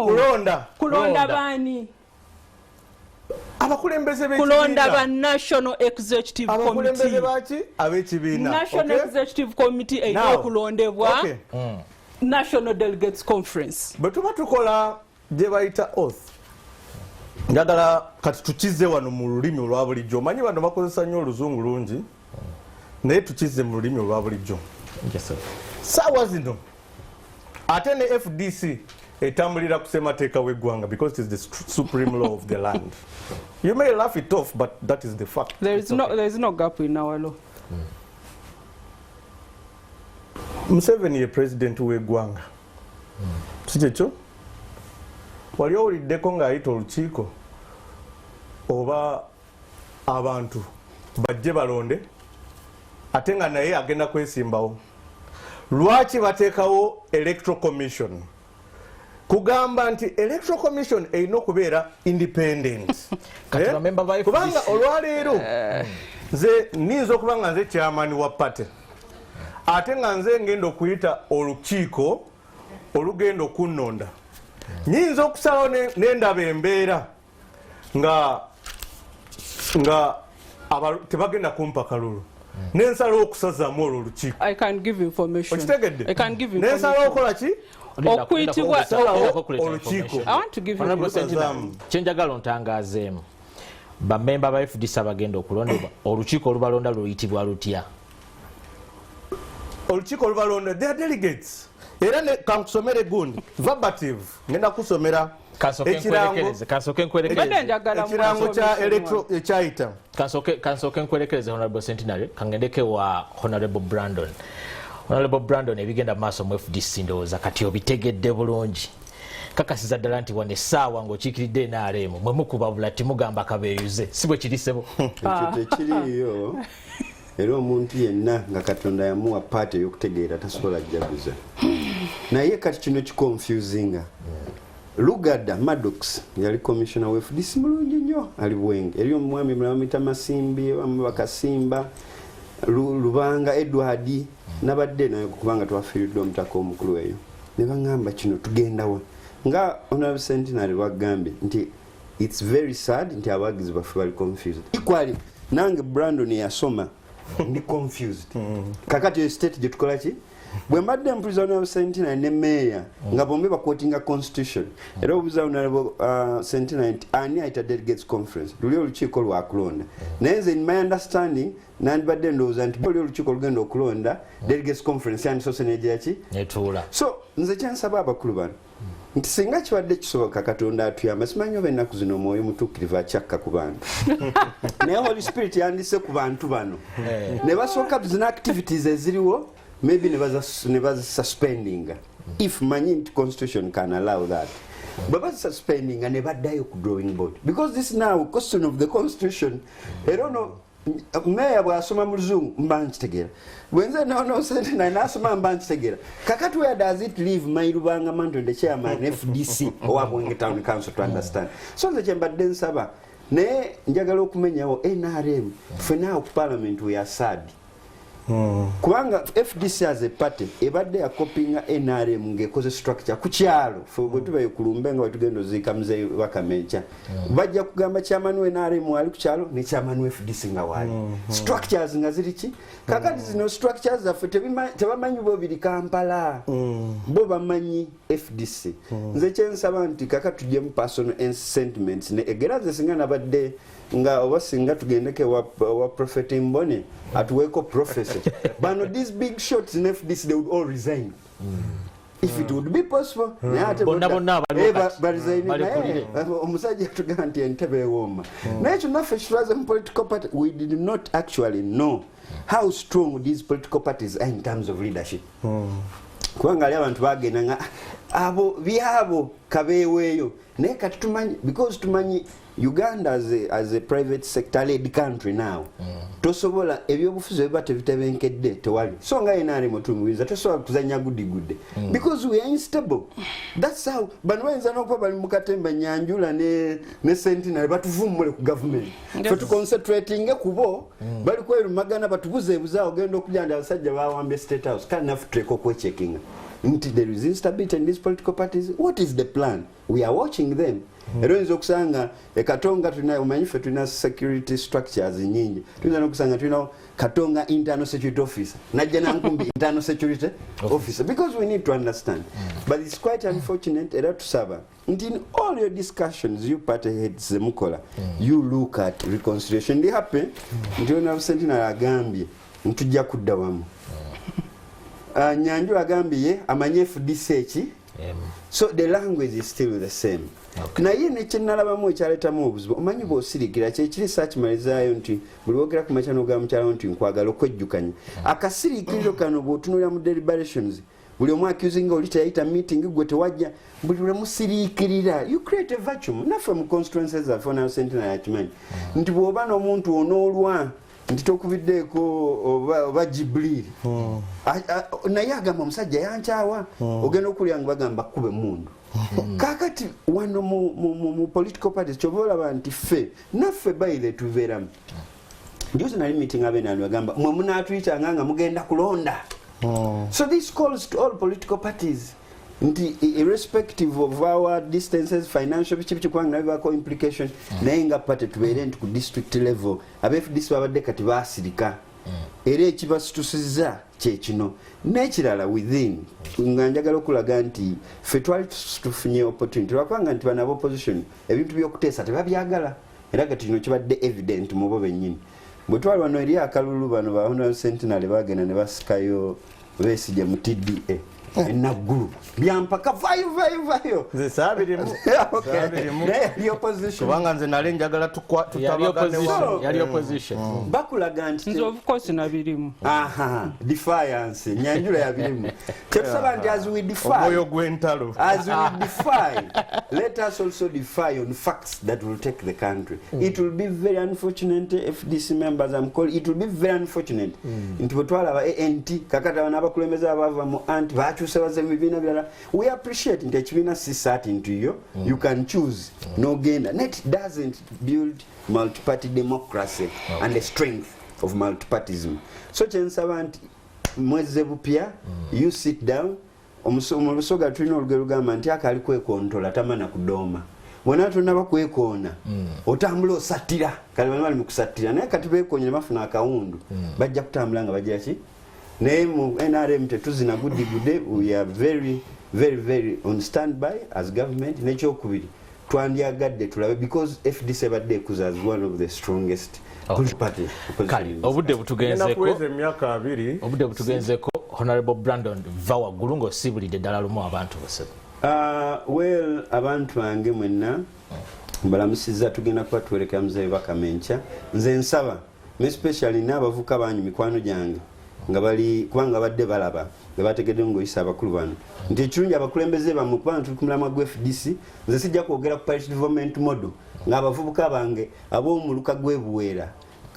kulonda. Kulonda Kulonda. baani? Abakulembeze Kulonda b'ekibiina. ba national executive Abakulembeze committee. baki? Ab'ekibiina. National Okay? Executive Committee erina Now, okulondebwa okay. National Delegates Conference. Bwe tuba tukola gye bayita oath, njagala kati tukize wano mu lulimi olwa bulijjo. Omanyi bano bakozesa nnyo oluzungu lungi, naye tukize mu lulimi olwa bulijjo. Yes, sir. Saawa zino ate ne FDC etambulira ku ssemateeka w'eggwanga, because it is the supreme law of the land. You may laugh it off, but that is the fact. There is no gap in our law. Museveni ye president w'eggwanga, si kyekyo? Wali owuliddeko ng'ayita olukiiko oba abantu bajje balonde, ate nga naye agenda kwesimbawo? Lwaki bateekawo electoral commission? Kugamba nti electoral commission erina okubeera independent. Kati Eh? bamemba ba FDC Kubanga olwaleero nze niyinza okuba nga nze chairman wa party, ate nga nze ngenda okuyita olukiiko olugenda okunnonda, nyinza okusalawo nendaba embeera nga tebagenda kumpa kalulu, nensalawo okusazaamu olwo olukiiko. I can give information. Okitegedde? I can give Nensalawo information. okola ki? Okuyitibwa- Olukiiko. I want to give you Honorable Sentinel, Okusazaamu. kyenjagala ontangaazeemu, bamemba ba FDC abagenda okulondebwa, olukiiko olubalonda luyitibwa lutya? Olukiiko olubalonda, they are delegates. Era kankusomere gundi verbatim, ngenda kusomera Kansooke ekirango nkwerekereze, kansooke nkwerekereze. Mbadde njagala ekirango kya information. electro ekyayita. Kansooke nkwerekereze, Honorable Centenary. Kangendeke wa Honorable Brandon. Honorable Brandon, ebigenda mu maaso mu FDC ndowooza kati obitegedde bulungi. Kakasiza ddala nti wano essaawa ng'okiikiridde NRM mwe mukubabula, timugamba kabeeyuze, si bwe kiri, ssebo? Ekyo tekiriiyo. Era omuntu yenna nga Katonda yamuwa paati ey'okutegeera tasobola jaguza. Naye kati kino kiconfusinga. Lugada Maddox yali commissioner wa FDC mulungi nnyo, ali Bwenge. Eri omwami mulala bamuyita Masimbi, abamu Bakasimba, Lubanga Edward, nabadde naye kubanga twafiiriddwa omutaka omukulu eyo, ne baŋŋamba kino tugendawa. Nga Honorable Centenary wagambye nti it's very sad nti abawagizi baffe bali confused. Equally nange Brandon yasoma, ndi confused. Kakati eyo state gye tukola ki? Bwe mbadde mpuliza Honorable Centenary ne meya nga bombi baquotinga constitution, era obuuza Honorable Centenary nti ani ayita delegates conference? Luli olukiiko lwakulonda. Naye nze in my understanding nandibadde ndowooza nti oli olukiiko olugenda okulonda, delegates conference yandisoose negira ki? Netuula. So nze kyensaba abakulu bano nti singa kibadde kisoboka, Katonda atuyamba, simanyi oba ennaku zino Omwoyo Mutuukirivu akyakka ku bantu, naye Holy Spirit yandise ku bantu bano ne basooka zina activities eziriwo, maybe ne bazisuspendinga, if manyi nti constitution can allow that. Bwe bazisuspendinga ne baddayo ku drawing board, because this now question of the constitution. Era ono meya bw'asoma mu luzungu mba nkitegeera, bwenze nonosente naye nasoma mba nkitegeera. Kakati where does it leave my Lubanga Manton, the chairman FDC owa Bwenge Town Council, to understand? So nze kyembadde nsaba, naye njagala okumenyawo NRM, ffe naawo ku parliament we are sad. Kubanga FDC as a party ebadde yakopinga NRM ng'ekoze structure ku kyalo. Fe bwe tubayo ku lumbe nga bwetugenda oziika muzeeyi Bakamenkya, bajja kugamba chairman wa NRM wali ku kyalo ne chairman wa FDC nga waali. Structures nga ziri ki? Kakati zino structures zaffe tebamanyi bo biri Kampala, bo bamanyi FDC. Nze kyensaba nti kaka tujjemu personal sentiments ne egera. Nze singa nabadde nga oba singa tugendeko ewa Prophet Mbone atuweeko prophecy, bano these big shots in FDC, they would all resign if it would be possible. Naye ate Bonna bonna abaliwo kati. Baresign. Balekulire. Naye omusajja yatugamba nti entebe ewooma, naye ekyo naffe kitulaze mu political party, we did not actually know how strong these political parties are in terms of leadership, kubanga ali abantu bagenda nga abo byabo kabeeweeyo. Naye kati tumanyi, because tumanyi Uganda as a private sector led country now, tosobola ebyobufuzi biba tebitebenkedde tewali. So nga NRM tumuwiriza, tosobola kuzanya gudigudde because we are unstable. That's how bano bayinza n'okuba bali mu katemba, Nyanjula ne Sentinel, batuvummule ku government. Fe tuconcentratinge kubo bali kwerumagana, batubuzeebuze awo ogenda okujja nti abasajja bawambye State House. Kale naffe tuleka okwecheckinga nti there is instability in these political parties. What is the plan? We are watching them. Era oyinza okusanga ekatonga tulina, omanyi ffe tulina security structures nyingi, tuyinza nokusanga tulina Katonga internal security officer, najja nankumbi internal security officer, because we need to understand. But it's quite unfortunate. Era tusaba nti in all your discussions, you party heads zemukola, you look at reconciliation. Ndi happy nti Honorable Sentinel agambye ntujja kudda wamu. Nyanjula agambye ye amanye FDC eki. So the language is still the same. Naye nekyenalabamu ekyaletamu obuzibu, omanyi bwosirikira kyekiri saakimalizaayo nti buli wogera ku makya nogamba mukyalawo nti nkwagala, okwejjukanya akasiriikiriro kano. Bw'otunuulira mu deliberations, buli omu accusinga oli teyayita meeting, gwe tewajja. Buli lwe musiriikirira, you create a vacuum. Naffe mu constituencies zaffe, onayo Sentinel yakimanyi nti bw'oba n'omuntu onoolwa nti tokubiddeeko oba Jibril. Naye agamba omusajja yankyawa, ogenda okulya nga bagamba kkuba emundu. Kakati wano mu political parties, kyova olaba nti ffe naffe baire tubeeramu. Juzi nali meeting abenani, bagamba mwe munaatuyitanga nga mugenda kulonda. So this calls to all political parties nti irrespective of our distances, financial, biki biki, kubanga nabyo bibako implication, naye nga party tubeere nti ku district level aba FDC babadde kati basirika, era ekibasitusizza kyekino. N'ekirala within, nga njagala okulaga nti ffe twali tufunye opportunity lwakubanga nti bano abopposition ebintu by'okuteesa tebabyagala, era kati kino kibadde evident mu bo bennyini. Bwe twali wano eri akalulu, bano ba Honorable Sentinel bagenda ne basikayo Besigye mu TDA enaggulu byampaka, vayo vayo vayo. Nze saabirimu. Okay. Saabirimu. Naye yali opposition. Kubanga nze nali njagala Yali tutabagane. opposition, yali opposition. Bakulaga nti Nze of course nabirimu. Aha, defiance, Nyanjula yabirimu. Kyetusaba nti as we defy, Omwoyo gw'entalo. as we defy, let us also defy on facts that will take the country. It will be very unfortunate, FDC members, I'm calling, it will be very unfortunate nti bwe twalaba ANT, kakati abano abakulembeze abava mu ANT bakyuse baze mu bibiina birala. We appreciate nti ekibiina si certain to you, you can choose n'ogenda. Net doesn't build multiparty democracy and the strength of multipartism. So kyensaba nti mwezze bupya, you sit down. Mu Lusoga tulina olugero lugamba nti akaali kwekontola tamana kudooma. Bwona tonaba kwekoona, otambula osattira. Kale bano bali mu kusattira, naye kati beekoonye ne bafuna akawundu, bajja kutambula nga bagira ki. Naye mu NRM tetuzina gudigude. We are very very very on standby as government. Nekyokubiri, twandyagadde tulabe, because FDC ebadde ekuza as one of the strongest party Kale obudde Ngenda butugenzeeko. kuweza emyaka 20. Obudde butugenzeeko. Honorable Brandon, va waggulu ng'osiibulidde ddala lumu abantu bose. Well, abantu bange mwenna mbalamusizza. Tugenda kuba tuwerekera muzeeyi Bakamenkya. Nze nsaba especially n'abavuka banyu, mikwano gyange, nga bali kubanga badde balaba nga bategedde ngaoyisa abakulu bano nti ekirungi abakulembeze bammwe, kubanga tuli ku mulamwa gwa FDC. Nze sijja kwogera ku parish development model ng'abavubuka bange ab'omuluka gw'ebuweera,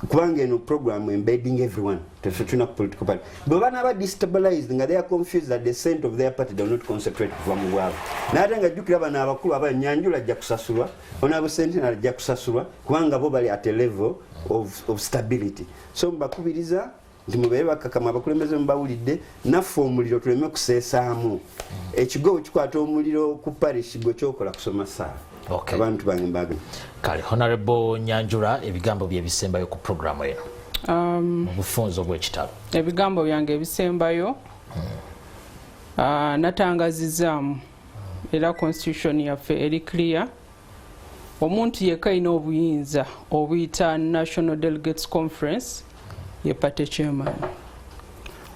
kubanga eno program embedding everyone. Tefe tulina ku political party, bwe banaaba destabilized nga they are confused at the center of their party, they will not concentrate kuva mu bwabwe. Naye ate nga jjukira bano abakulu aba Nyanjula ajja kusasulwa, Honorable Sentinel ajja kusasulwa, kubanga bo bali at a level of stability. So mbakubiriza. Nti mubeere bakkakamu, abakulembeze mubawulidde, naffe omuliro tuleme kuseesaamu. Ekigo kikwata omuliro ku parish, gwe kyokola kusoma ssaala. Okay. Abantu bange mbaga. Kale Honorable Nyanjura, ebigambo bye bisembayo ku programu eno mu bufunze obw'ekitalo. Ebigambo byange ebisembayo, natangazizaamu era constitution yaffe eri clear. Omuntu yekka alina obuyinza obuyita National Delegates Conference ye party chairman.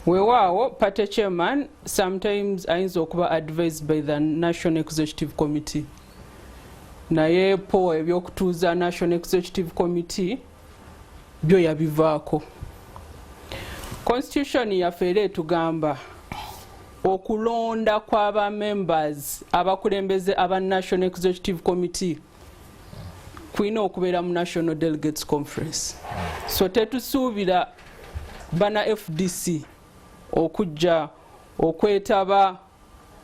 Weewaawo party chairman sometimes ayinza okuba advised by the National Executive Committee, naye po ebyokutuuza National Executive Committee byo yabivaako. Constitution yaffe era etugamba okulonda kw'aba members abakulembeze aba National Executive Committee kulina okubeera mu National Delegates Conference. So tetusuubira bana FDC okujja okwetaba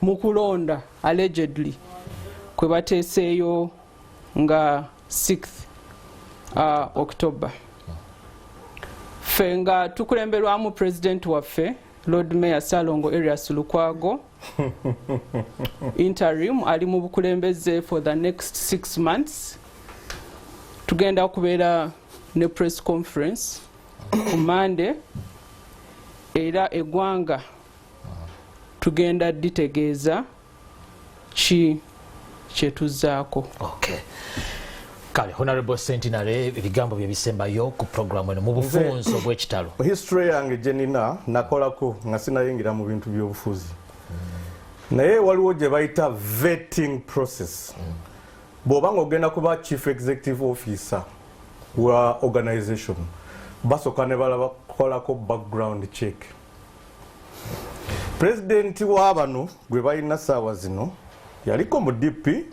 mu kulonda allegedly kwe bateeseeyo nga 6th October. Ffe nga tukulemberwamu president waffe, Lord Mayor Salongo Erias Lukwago, interim ali mu bukulembeze for the next 6 months, tugenda kubeera ne press conference ku Monday, era eggwanga tugenda ditegeeza ki kyetuzaako. Okay. Kale Honorable Centenary, ebigambo bye bisembayo ku programu eno mu bufunze obw'ekitalo. History yange gye nina, nakolako nga sinayingira mu bintu by'obufuzi, naye waliwo gye bayita vetting process. Bw'oba nga ogenda kuba chief executive officer wa organization, basooka ne balabakolako background check. Pulezidenti wa bano gwe balina saawa zino yaliko mu DP.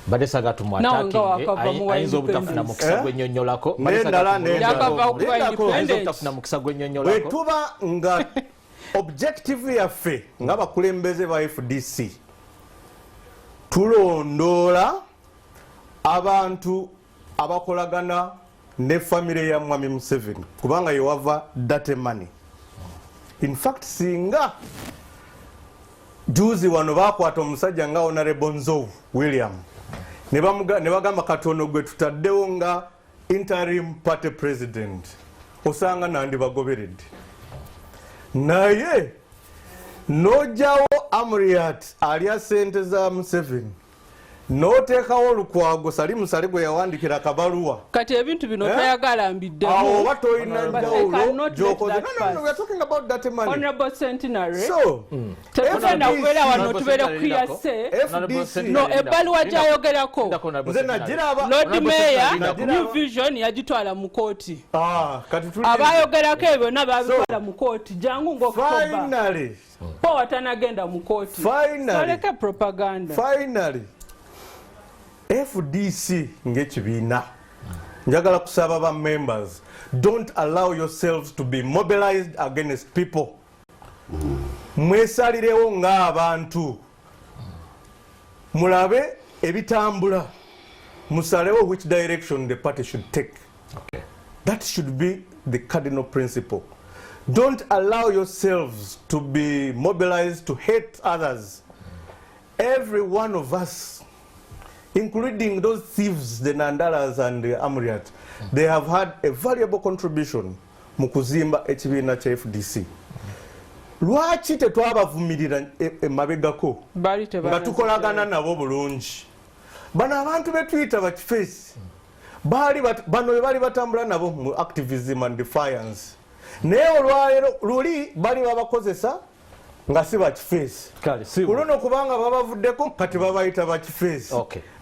Badde saga Nawe nga wakava mu wa ayinza obutafuna mukisa Eh? gwennyonnyolako. N'endala, n'endala. Yakava okuba Lindako. Ayinza independent. obutafuna mukisa Bwe gwennyonnyolako. tuba nga objective yaffe ng'abakulembeze ba FDC tulondoola abantu abakolagana ne famire ya Mwami Museveni, kubanga yewava dirty money. In fact, singa juzi wano bakwata omusajja nga Honorable Nzovu William ne bagamba katono gwe tutaddewo nga interim party president, osanga nandibagoberedde. Naye n'ojjawo Amuriat alya sente za Museveni, n'oteekawo Lukwago Salimu Sale gwe yawandikira akabaluwa. Kati ebintu bino Eh? toyagala Awo mbiddemu. oba tolina But I njawulo cannot let gy'okoze. that No, no, no, pass. we are talking about that money. Honorable Centenary, So tetugenda FDC kubeera wano Honorable tubeere Centenary, kuyase. FDC No, ebbaluwa gyayogerako, Nze nagiraba. Lord Honorable Mayor, Centenary. New Vision yagitwala mu kooti. Ah, kati tuli Abayogerako ebyo byonna babitwala mu kooti. Jangu nga October finally po watanagenda mu kooti. Finally. Soleke propaganda. Finally, FDC ng'ekibiina, njagala kusaba ba members, don't allow yourselves to be mobilized against people. Mwesalirewo ng'abantu, mulabe ebitambula, musalewo which direction the party should take. That should be the cardinal principle. Don't allow yourselves to be mobilized to hate others. Every one of us, including those thieves, the Nandalas and the Amuriat, they have had a valuable contribution mu kuzimba ekibiina kya FDC. Lwaki tetwabavumirira emabegako Baali nga tebalina. tukolagana nabo bulungi? Bano abantu betuyita bakifeesi baali bano be bali batambula nabo mu activism and defiance, naye olwaleero luli bali babakozesa nga si bakifeesi. Kale si Ku luno kubanga babavuddeko, kati babayita bakifeesi.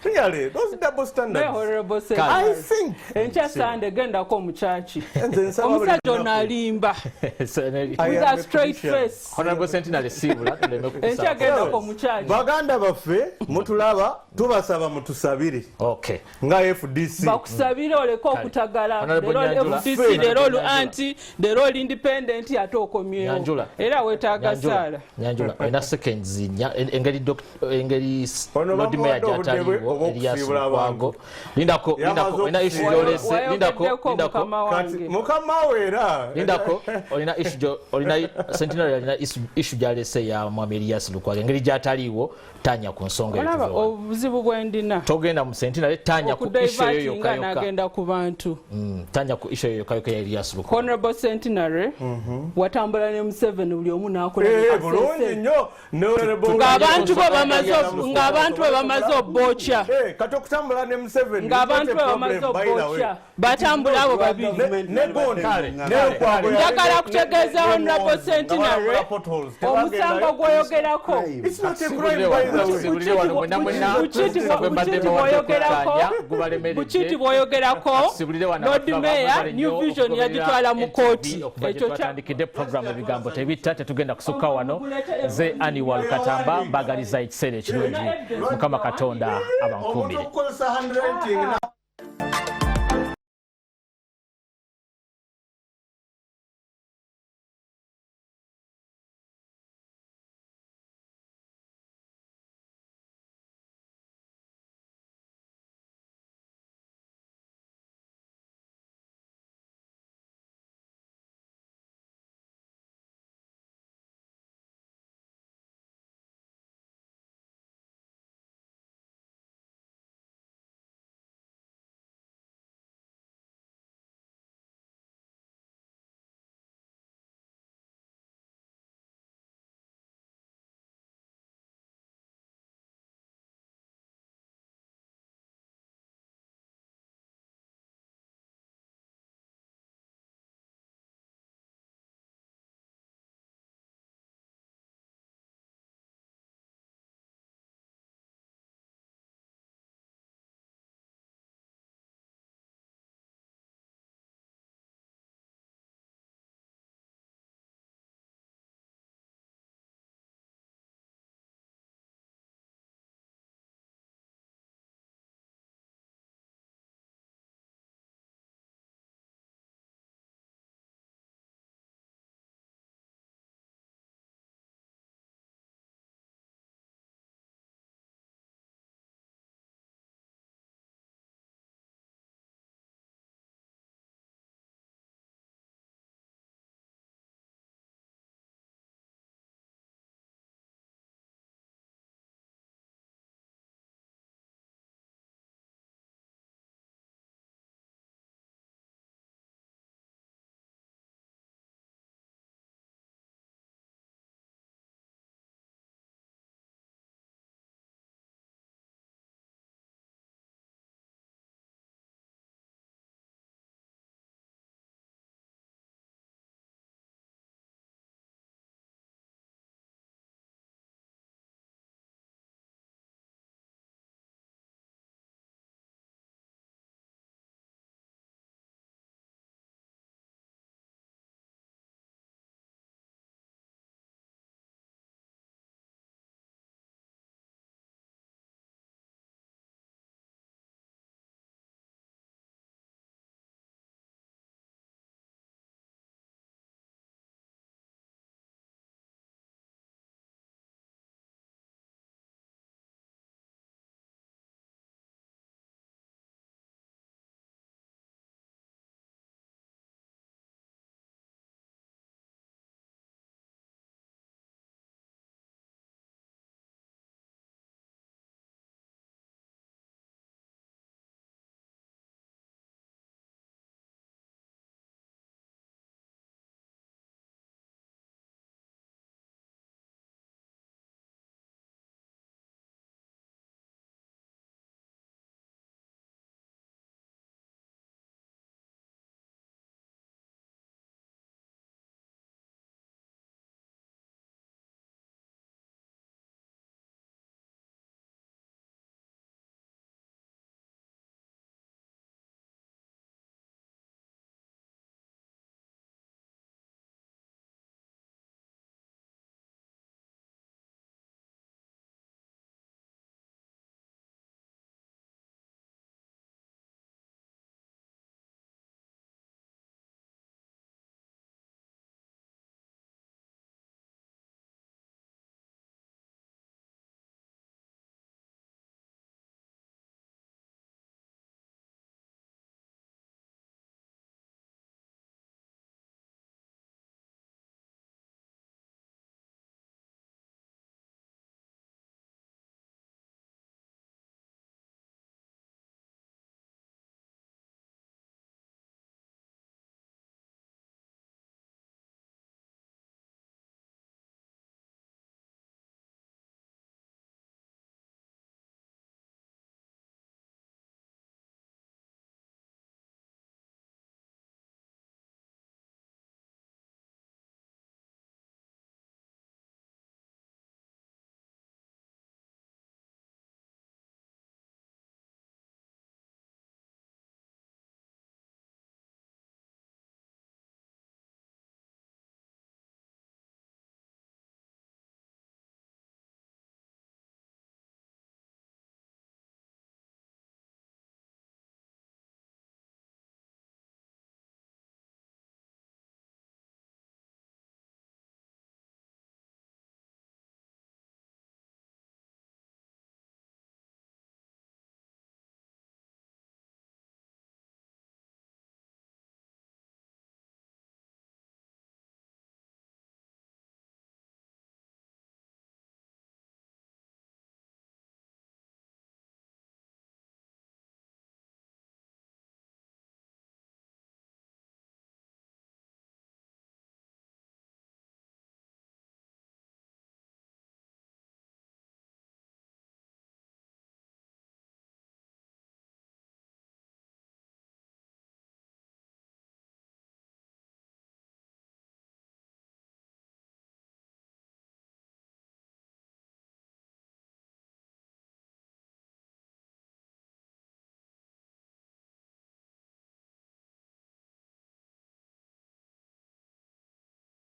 Really, those double Naye standards. Honorable I Centenary, think enkya Sande gendako mu kyaki. Nze nsaba buli Omusajja ono lunaku. alimba I with am a a straight Christian. face. Honorable Centenary, siibula tuleme Enkya kukusaba. gendako mu kyaki. Baganda baffe, mutulaba, tubasaba mutusabire nga FDC. Bakusabire oleke okutagala. Honorable Leero oli Nyanjula. FDC, Honorable leero olu Nyanjula. anti, leero oli independent, ate okomyewo. Nyanjula. Era weetaaga Nyanjula. saala. Kampala. Nyanjula olina seconds nnya engeri engeri Ono Lord Mayor bamuwadde obudde bwe gy'ataliiwo Elias obw'okusiibula Lukwago. Lindako, Yamaze lindako, olina issue okusiibula. gy'olese, lindako, Wayogeddeko lindako. mukama Kati wange. mukama we era Lindako, olina issue gyo olina Centenary alina issue gy'alese ya Mwami Elias Lukwago engeri gy'ataliiwo tanya ku nsonga eyo Olaba tuve wano. obuzibu bwendina Togenda mu Centenary, tanya ku issue eyo yokka okudivertinga yokka. nagenda ku bantu. Tanya ku issue eyo yokka yokka ya Elias Lukwago. Honorable Centenary, watambula ne Museveni buli omu n'akola Eh, ne bulungi kasese. nnyo ne Honorable Ng'abantu bo bamaze Elias ng'abantu bo bamaze obbookya. Eh, kati okutambula ne Museveni Ng'abantu is not bo a bamaze problem, by the way. obbookya. Batambula abo babiri. Ne gundi, Kale, ne kale, Lukwago yali Njagala kutegeeza Honorable ne Centenary, nga potholes. omusango Tebagendayo. gwoyogerako It's not a crime, by the way. Tusibulire wano mwenna mwenna gwe mbadde Bukiti mbawadde bw'oyogerako, okukkaanya, gubalemeredde. Bukiti bw'oyogerako, Tusibulire wano Lord abatulaba, Mayor, mwebale New nnyo Vision okugoberera yagitwala mu NTV kkooti. okuva gye Ekyo kya twatandikidde program ebigambo tebitta, tetugenda kusukka wano. Nze Aniwal Katamba mbagaliza ekiseera ekirungi, Mukama Katonda Omuntu abankuumire. okukozesa handwriting.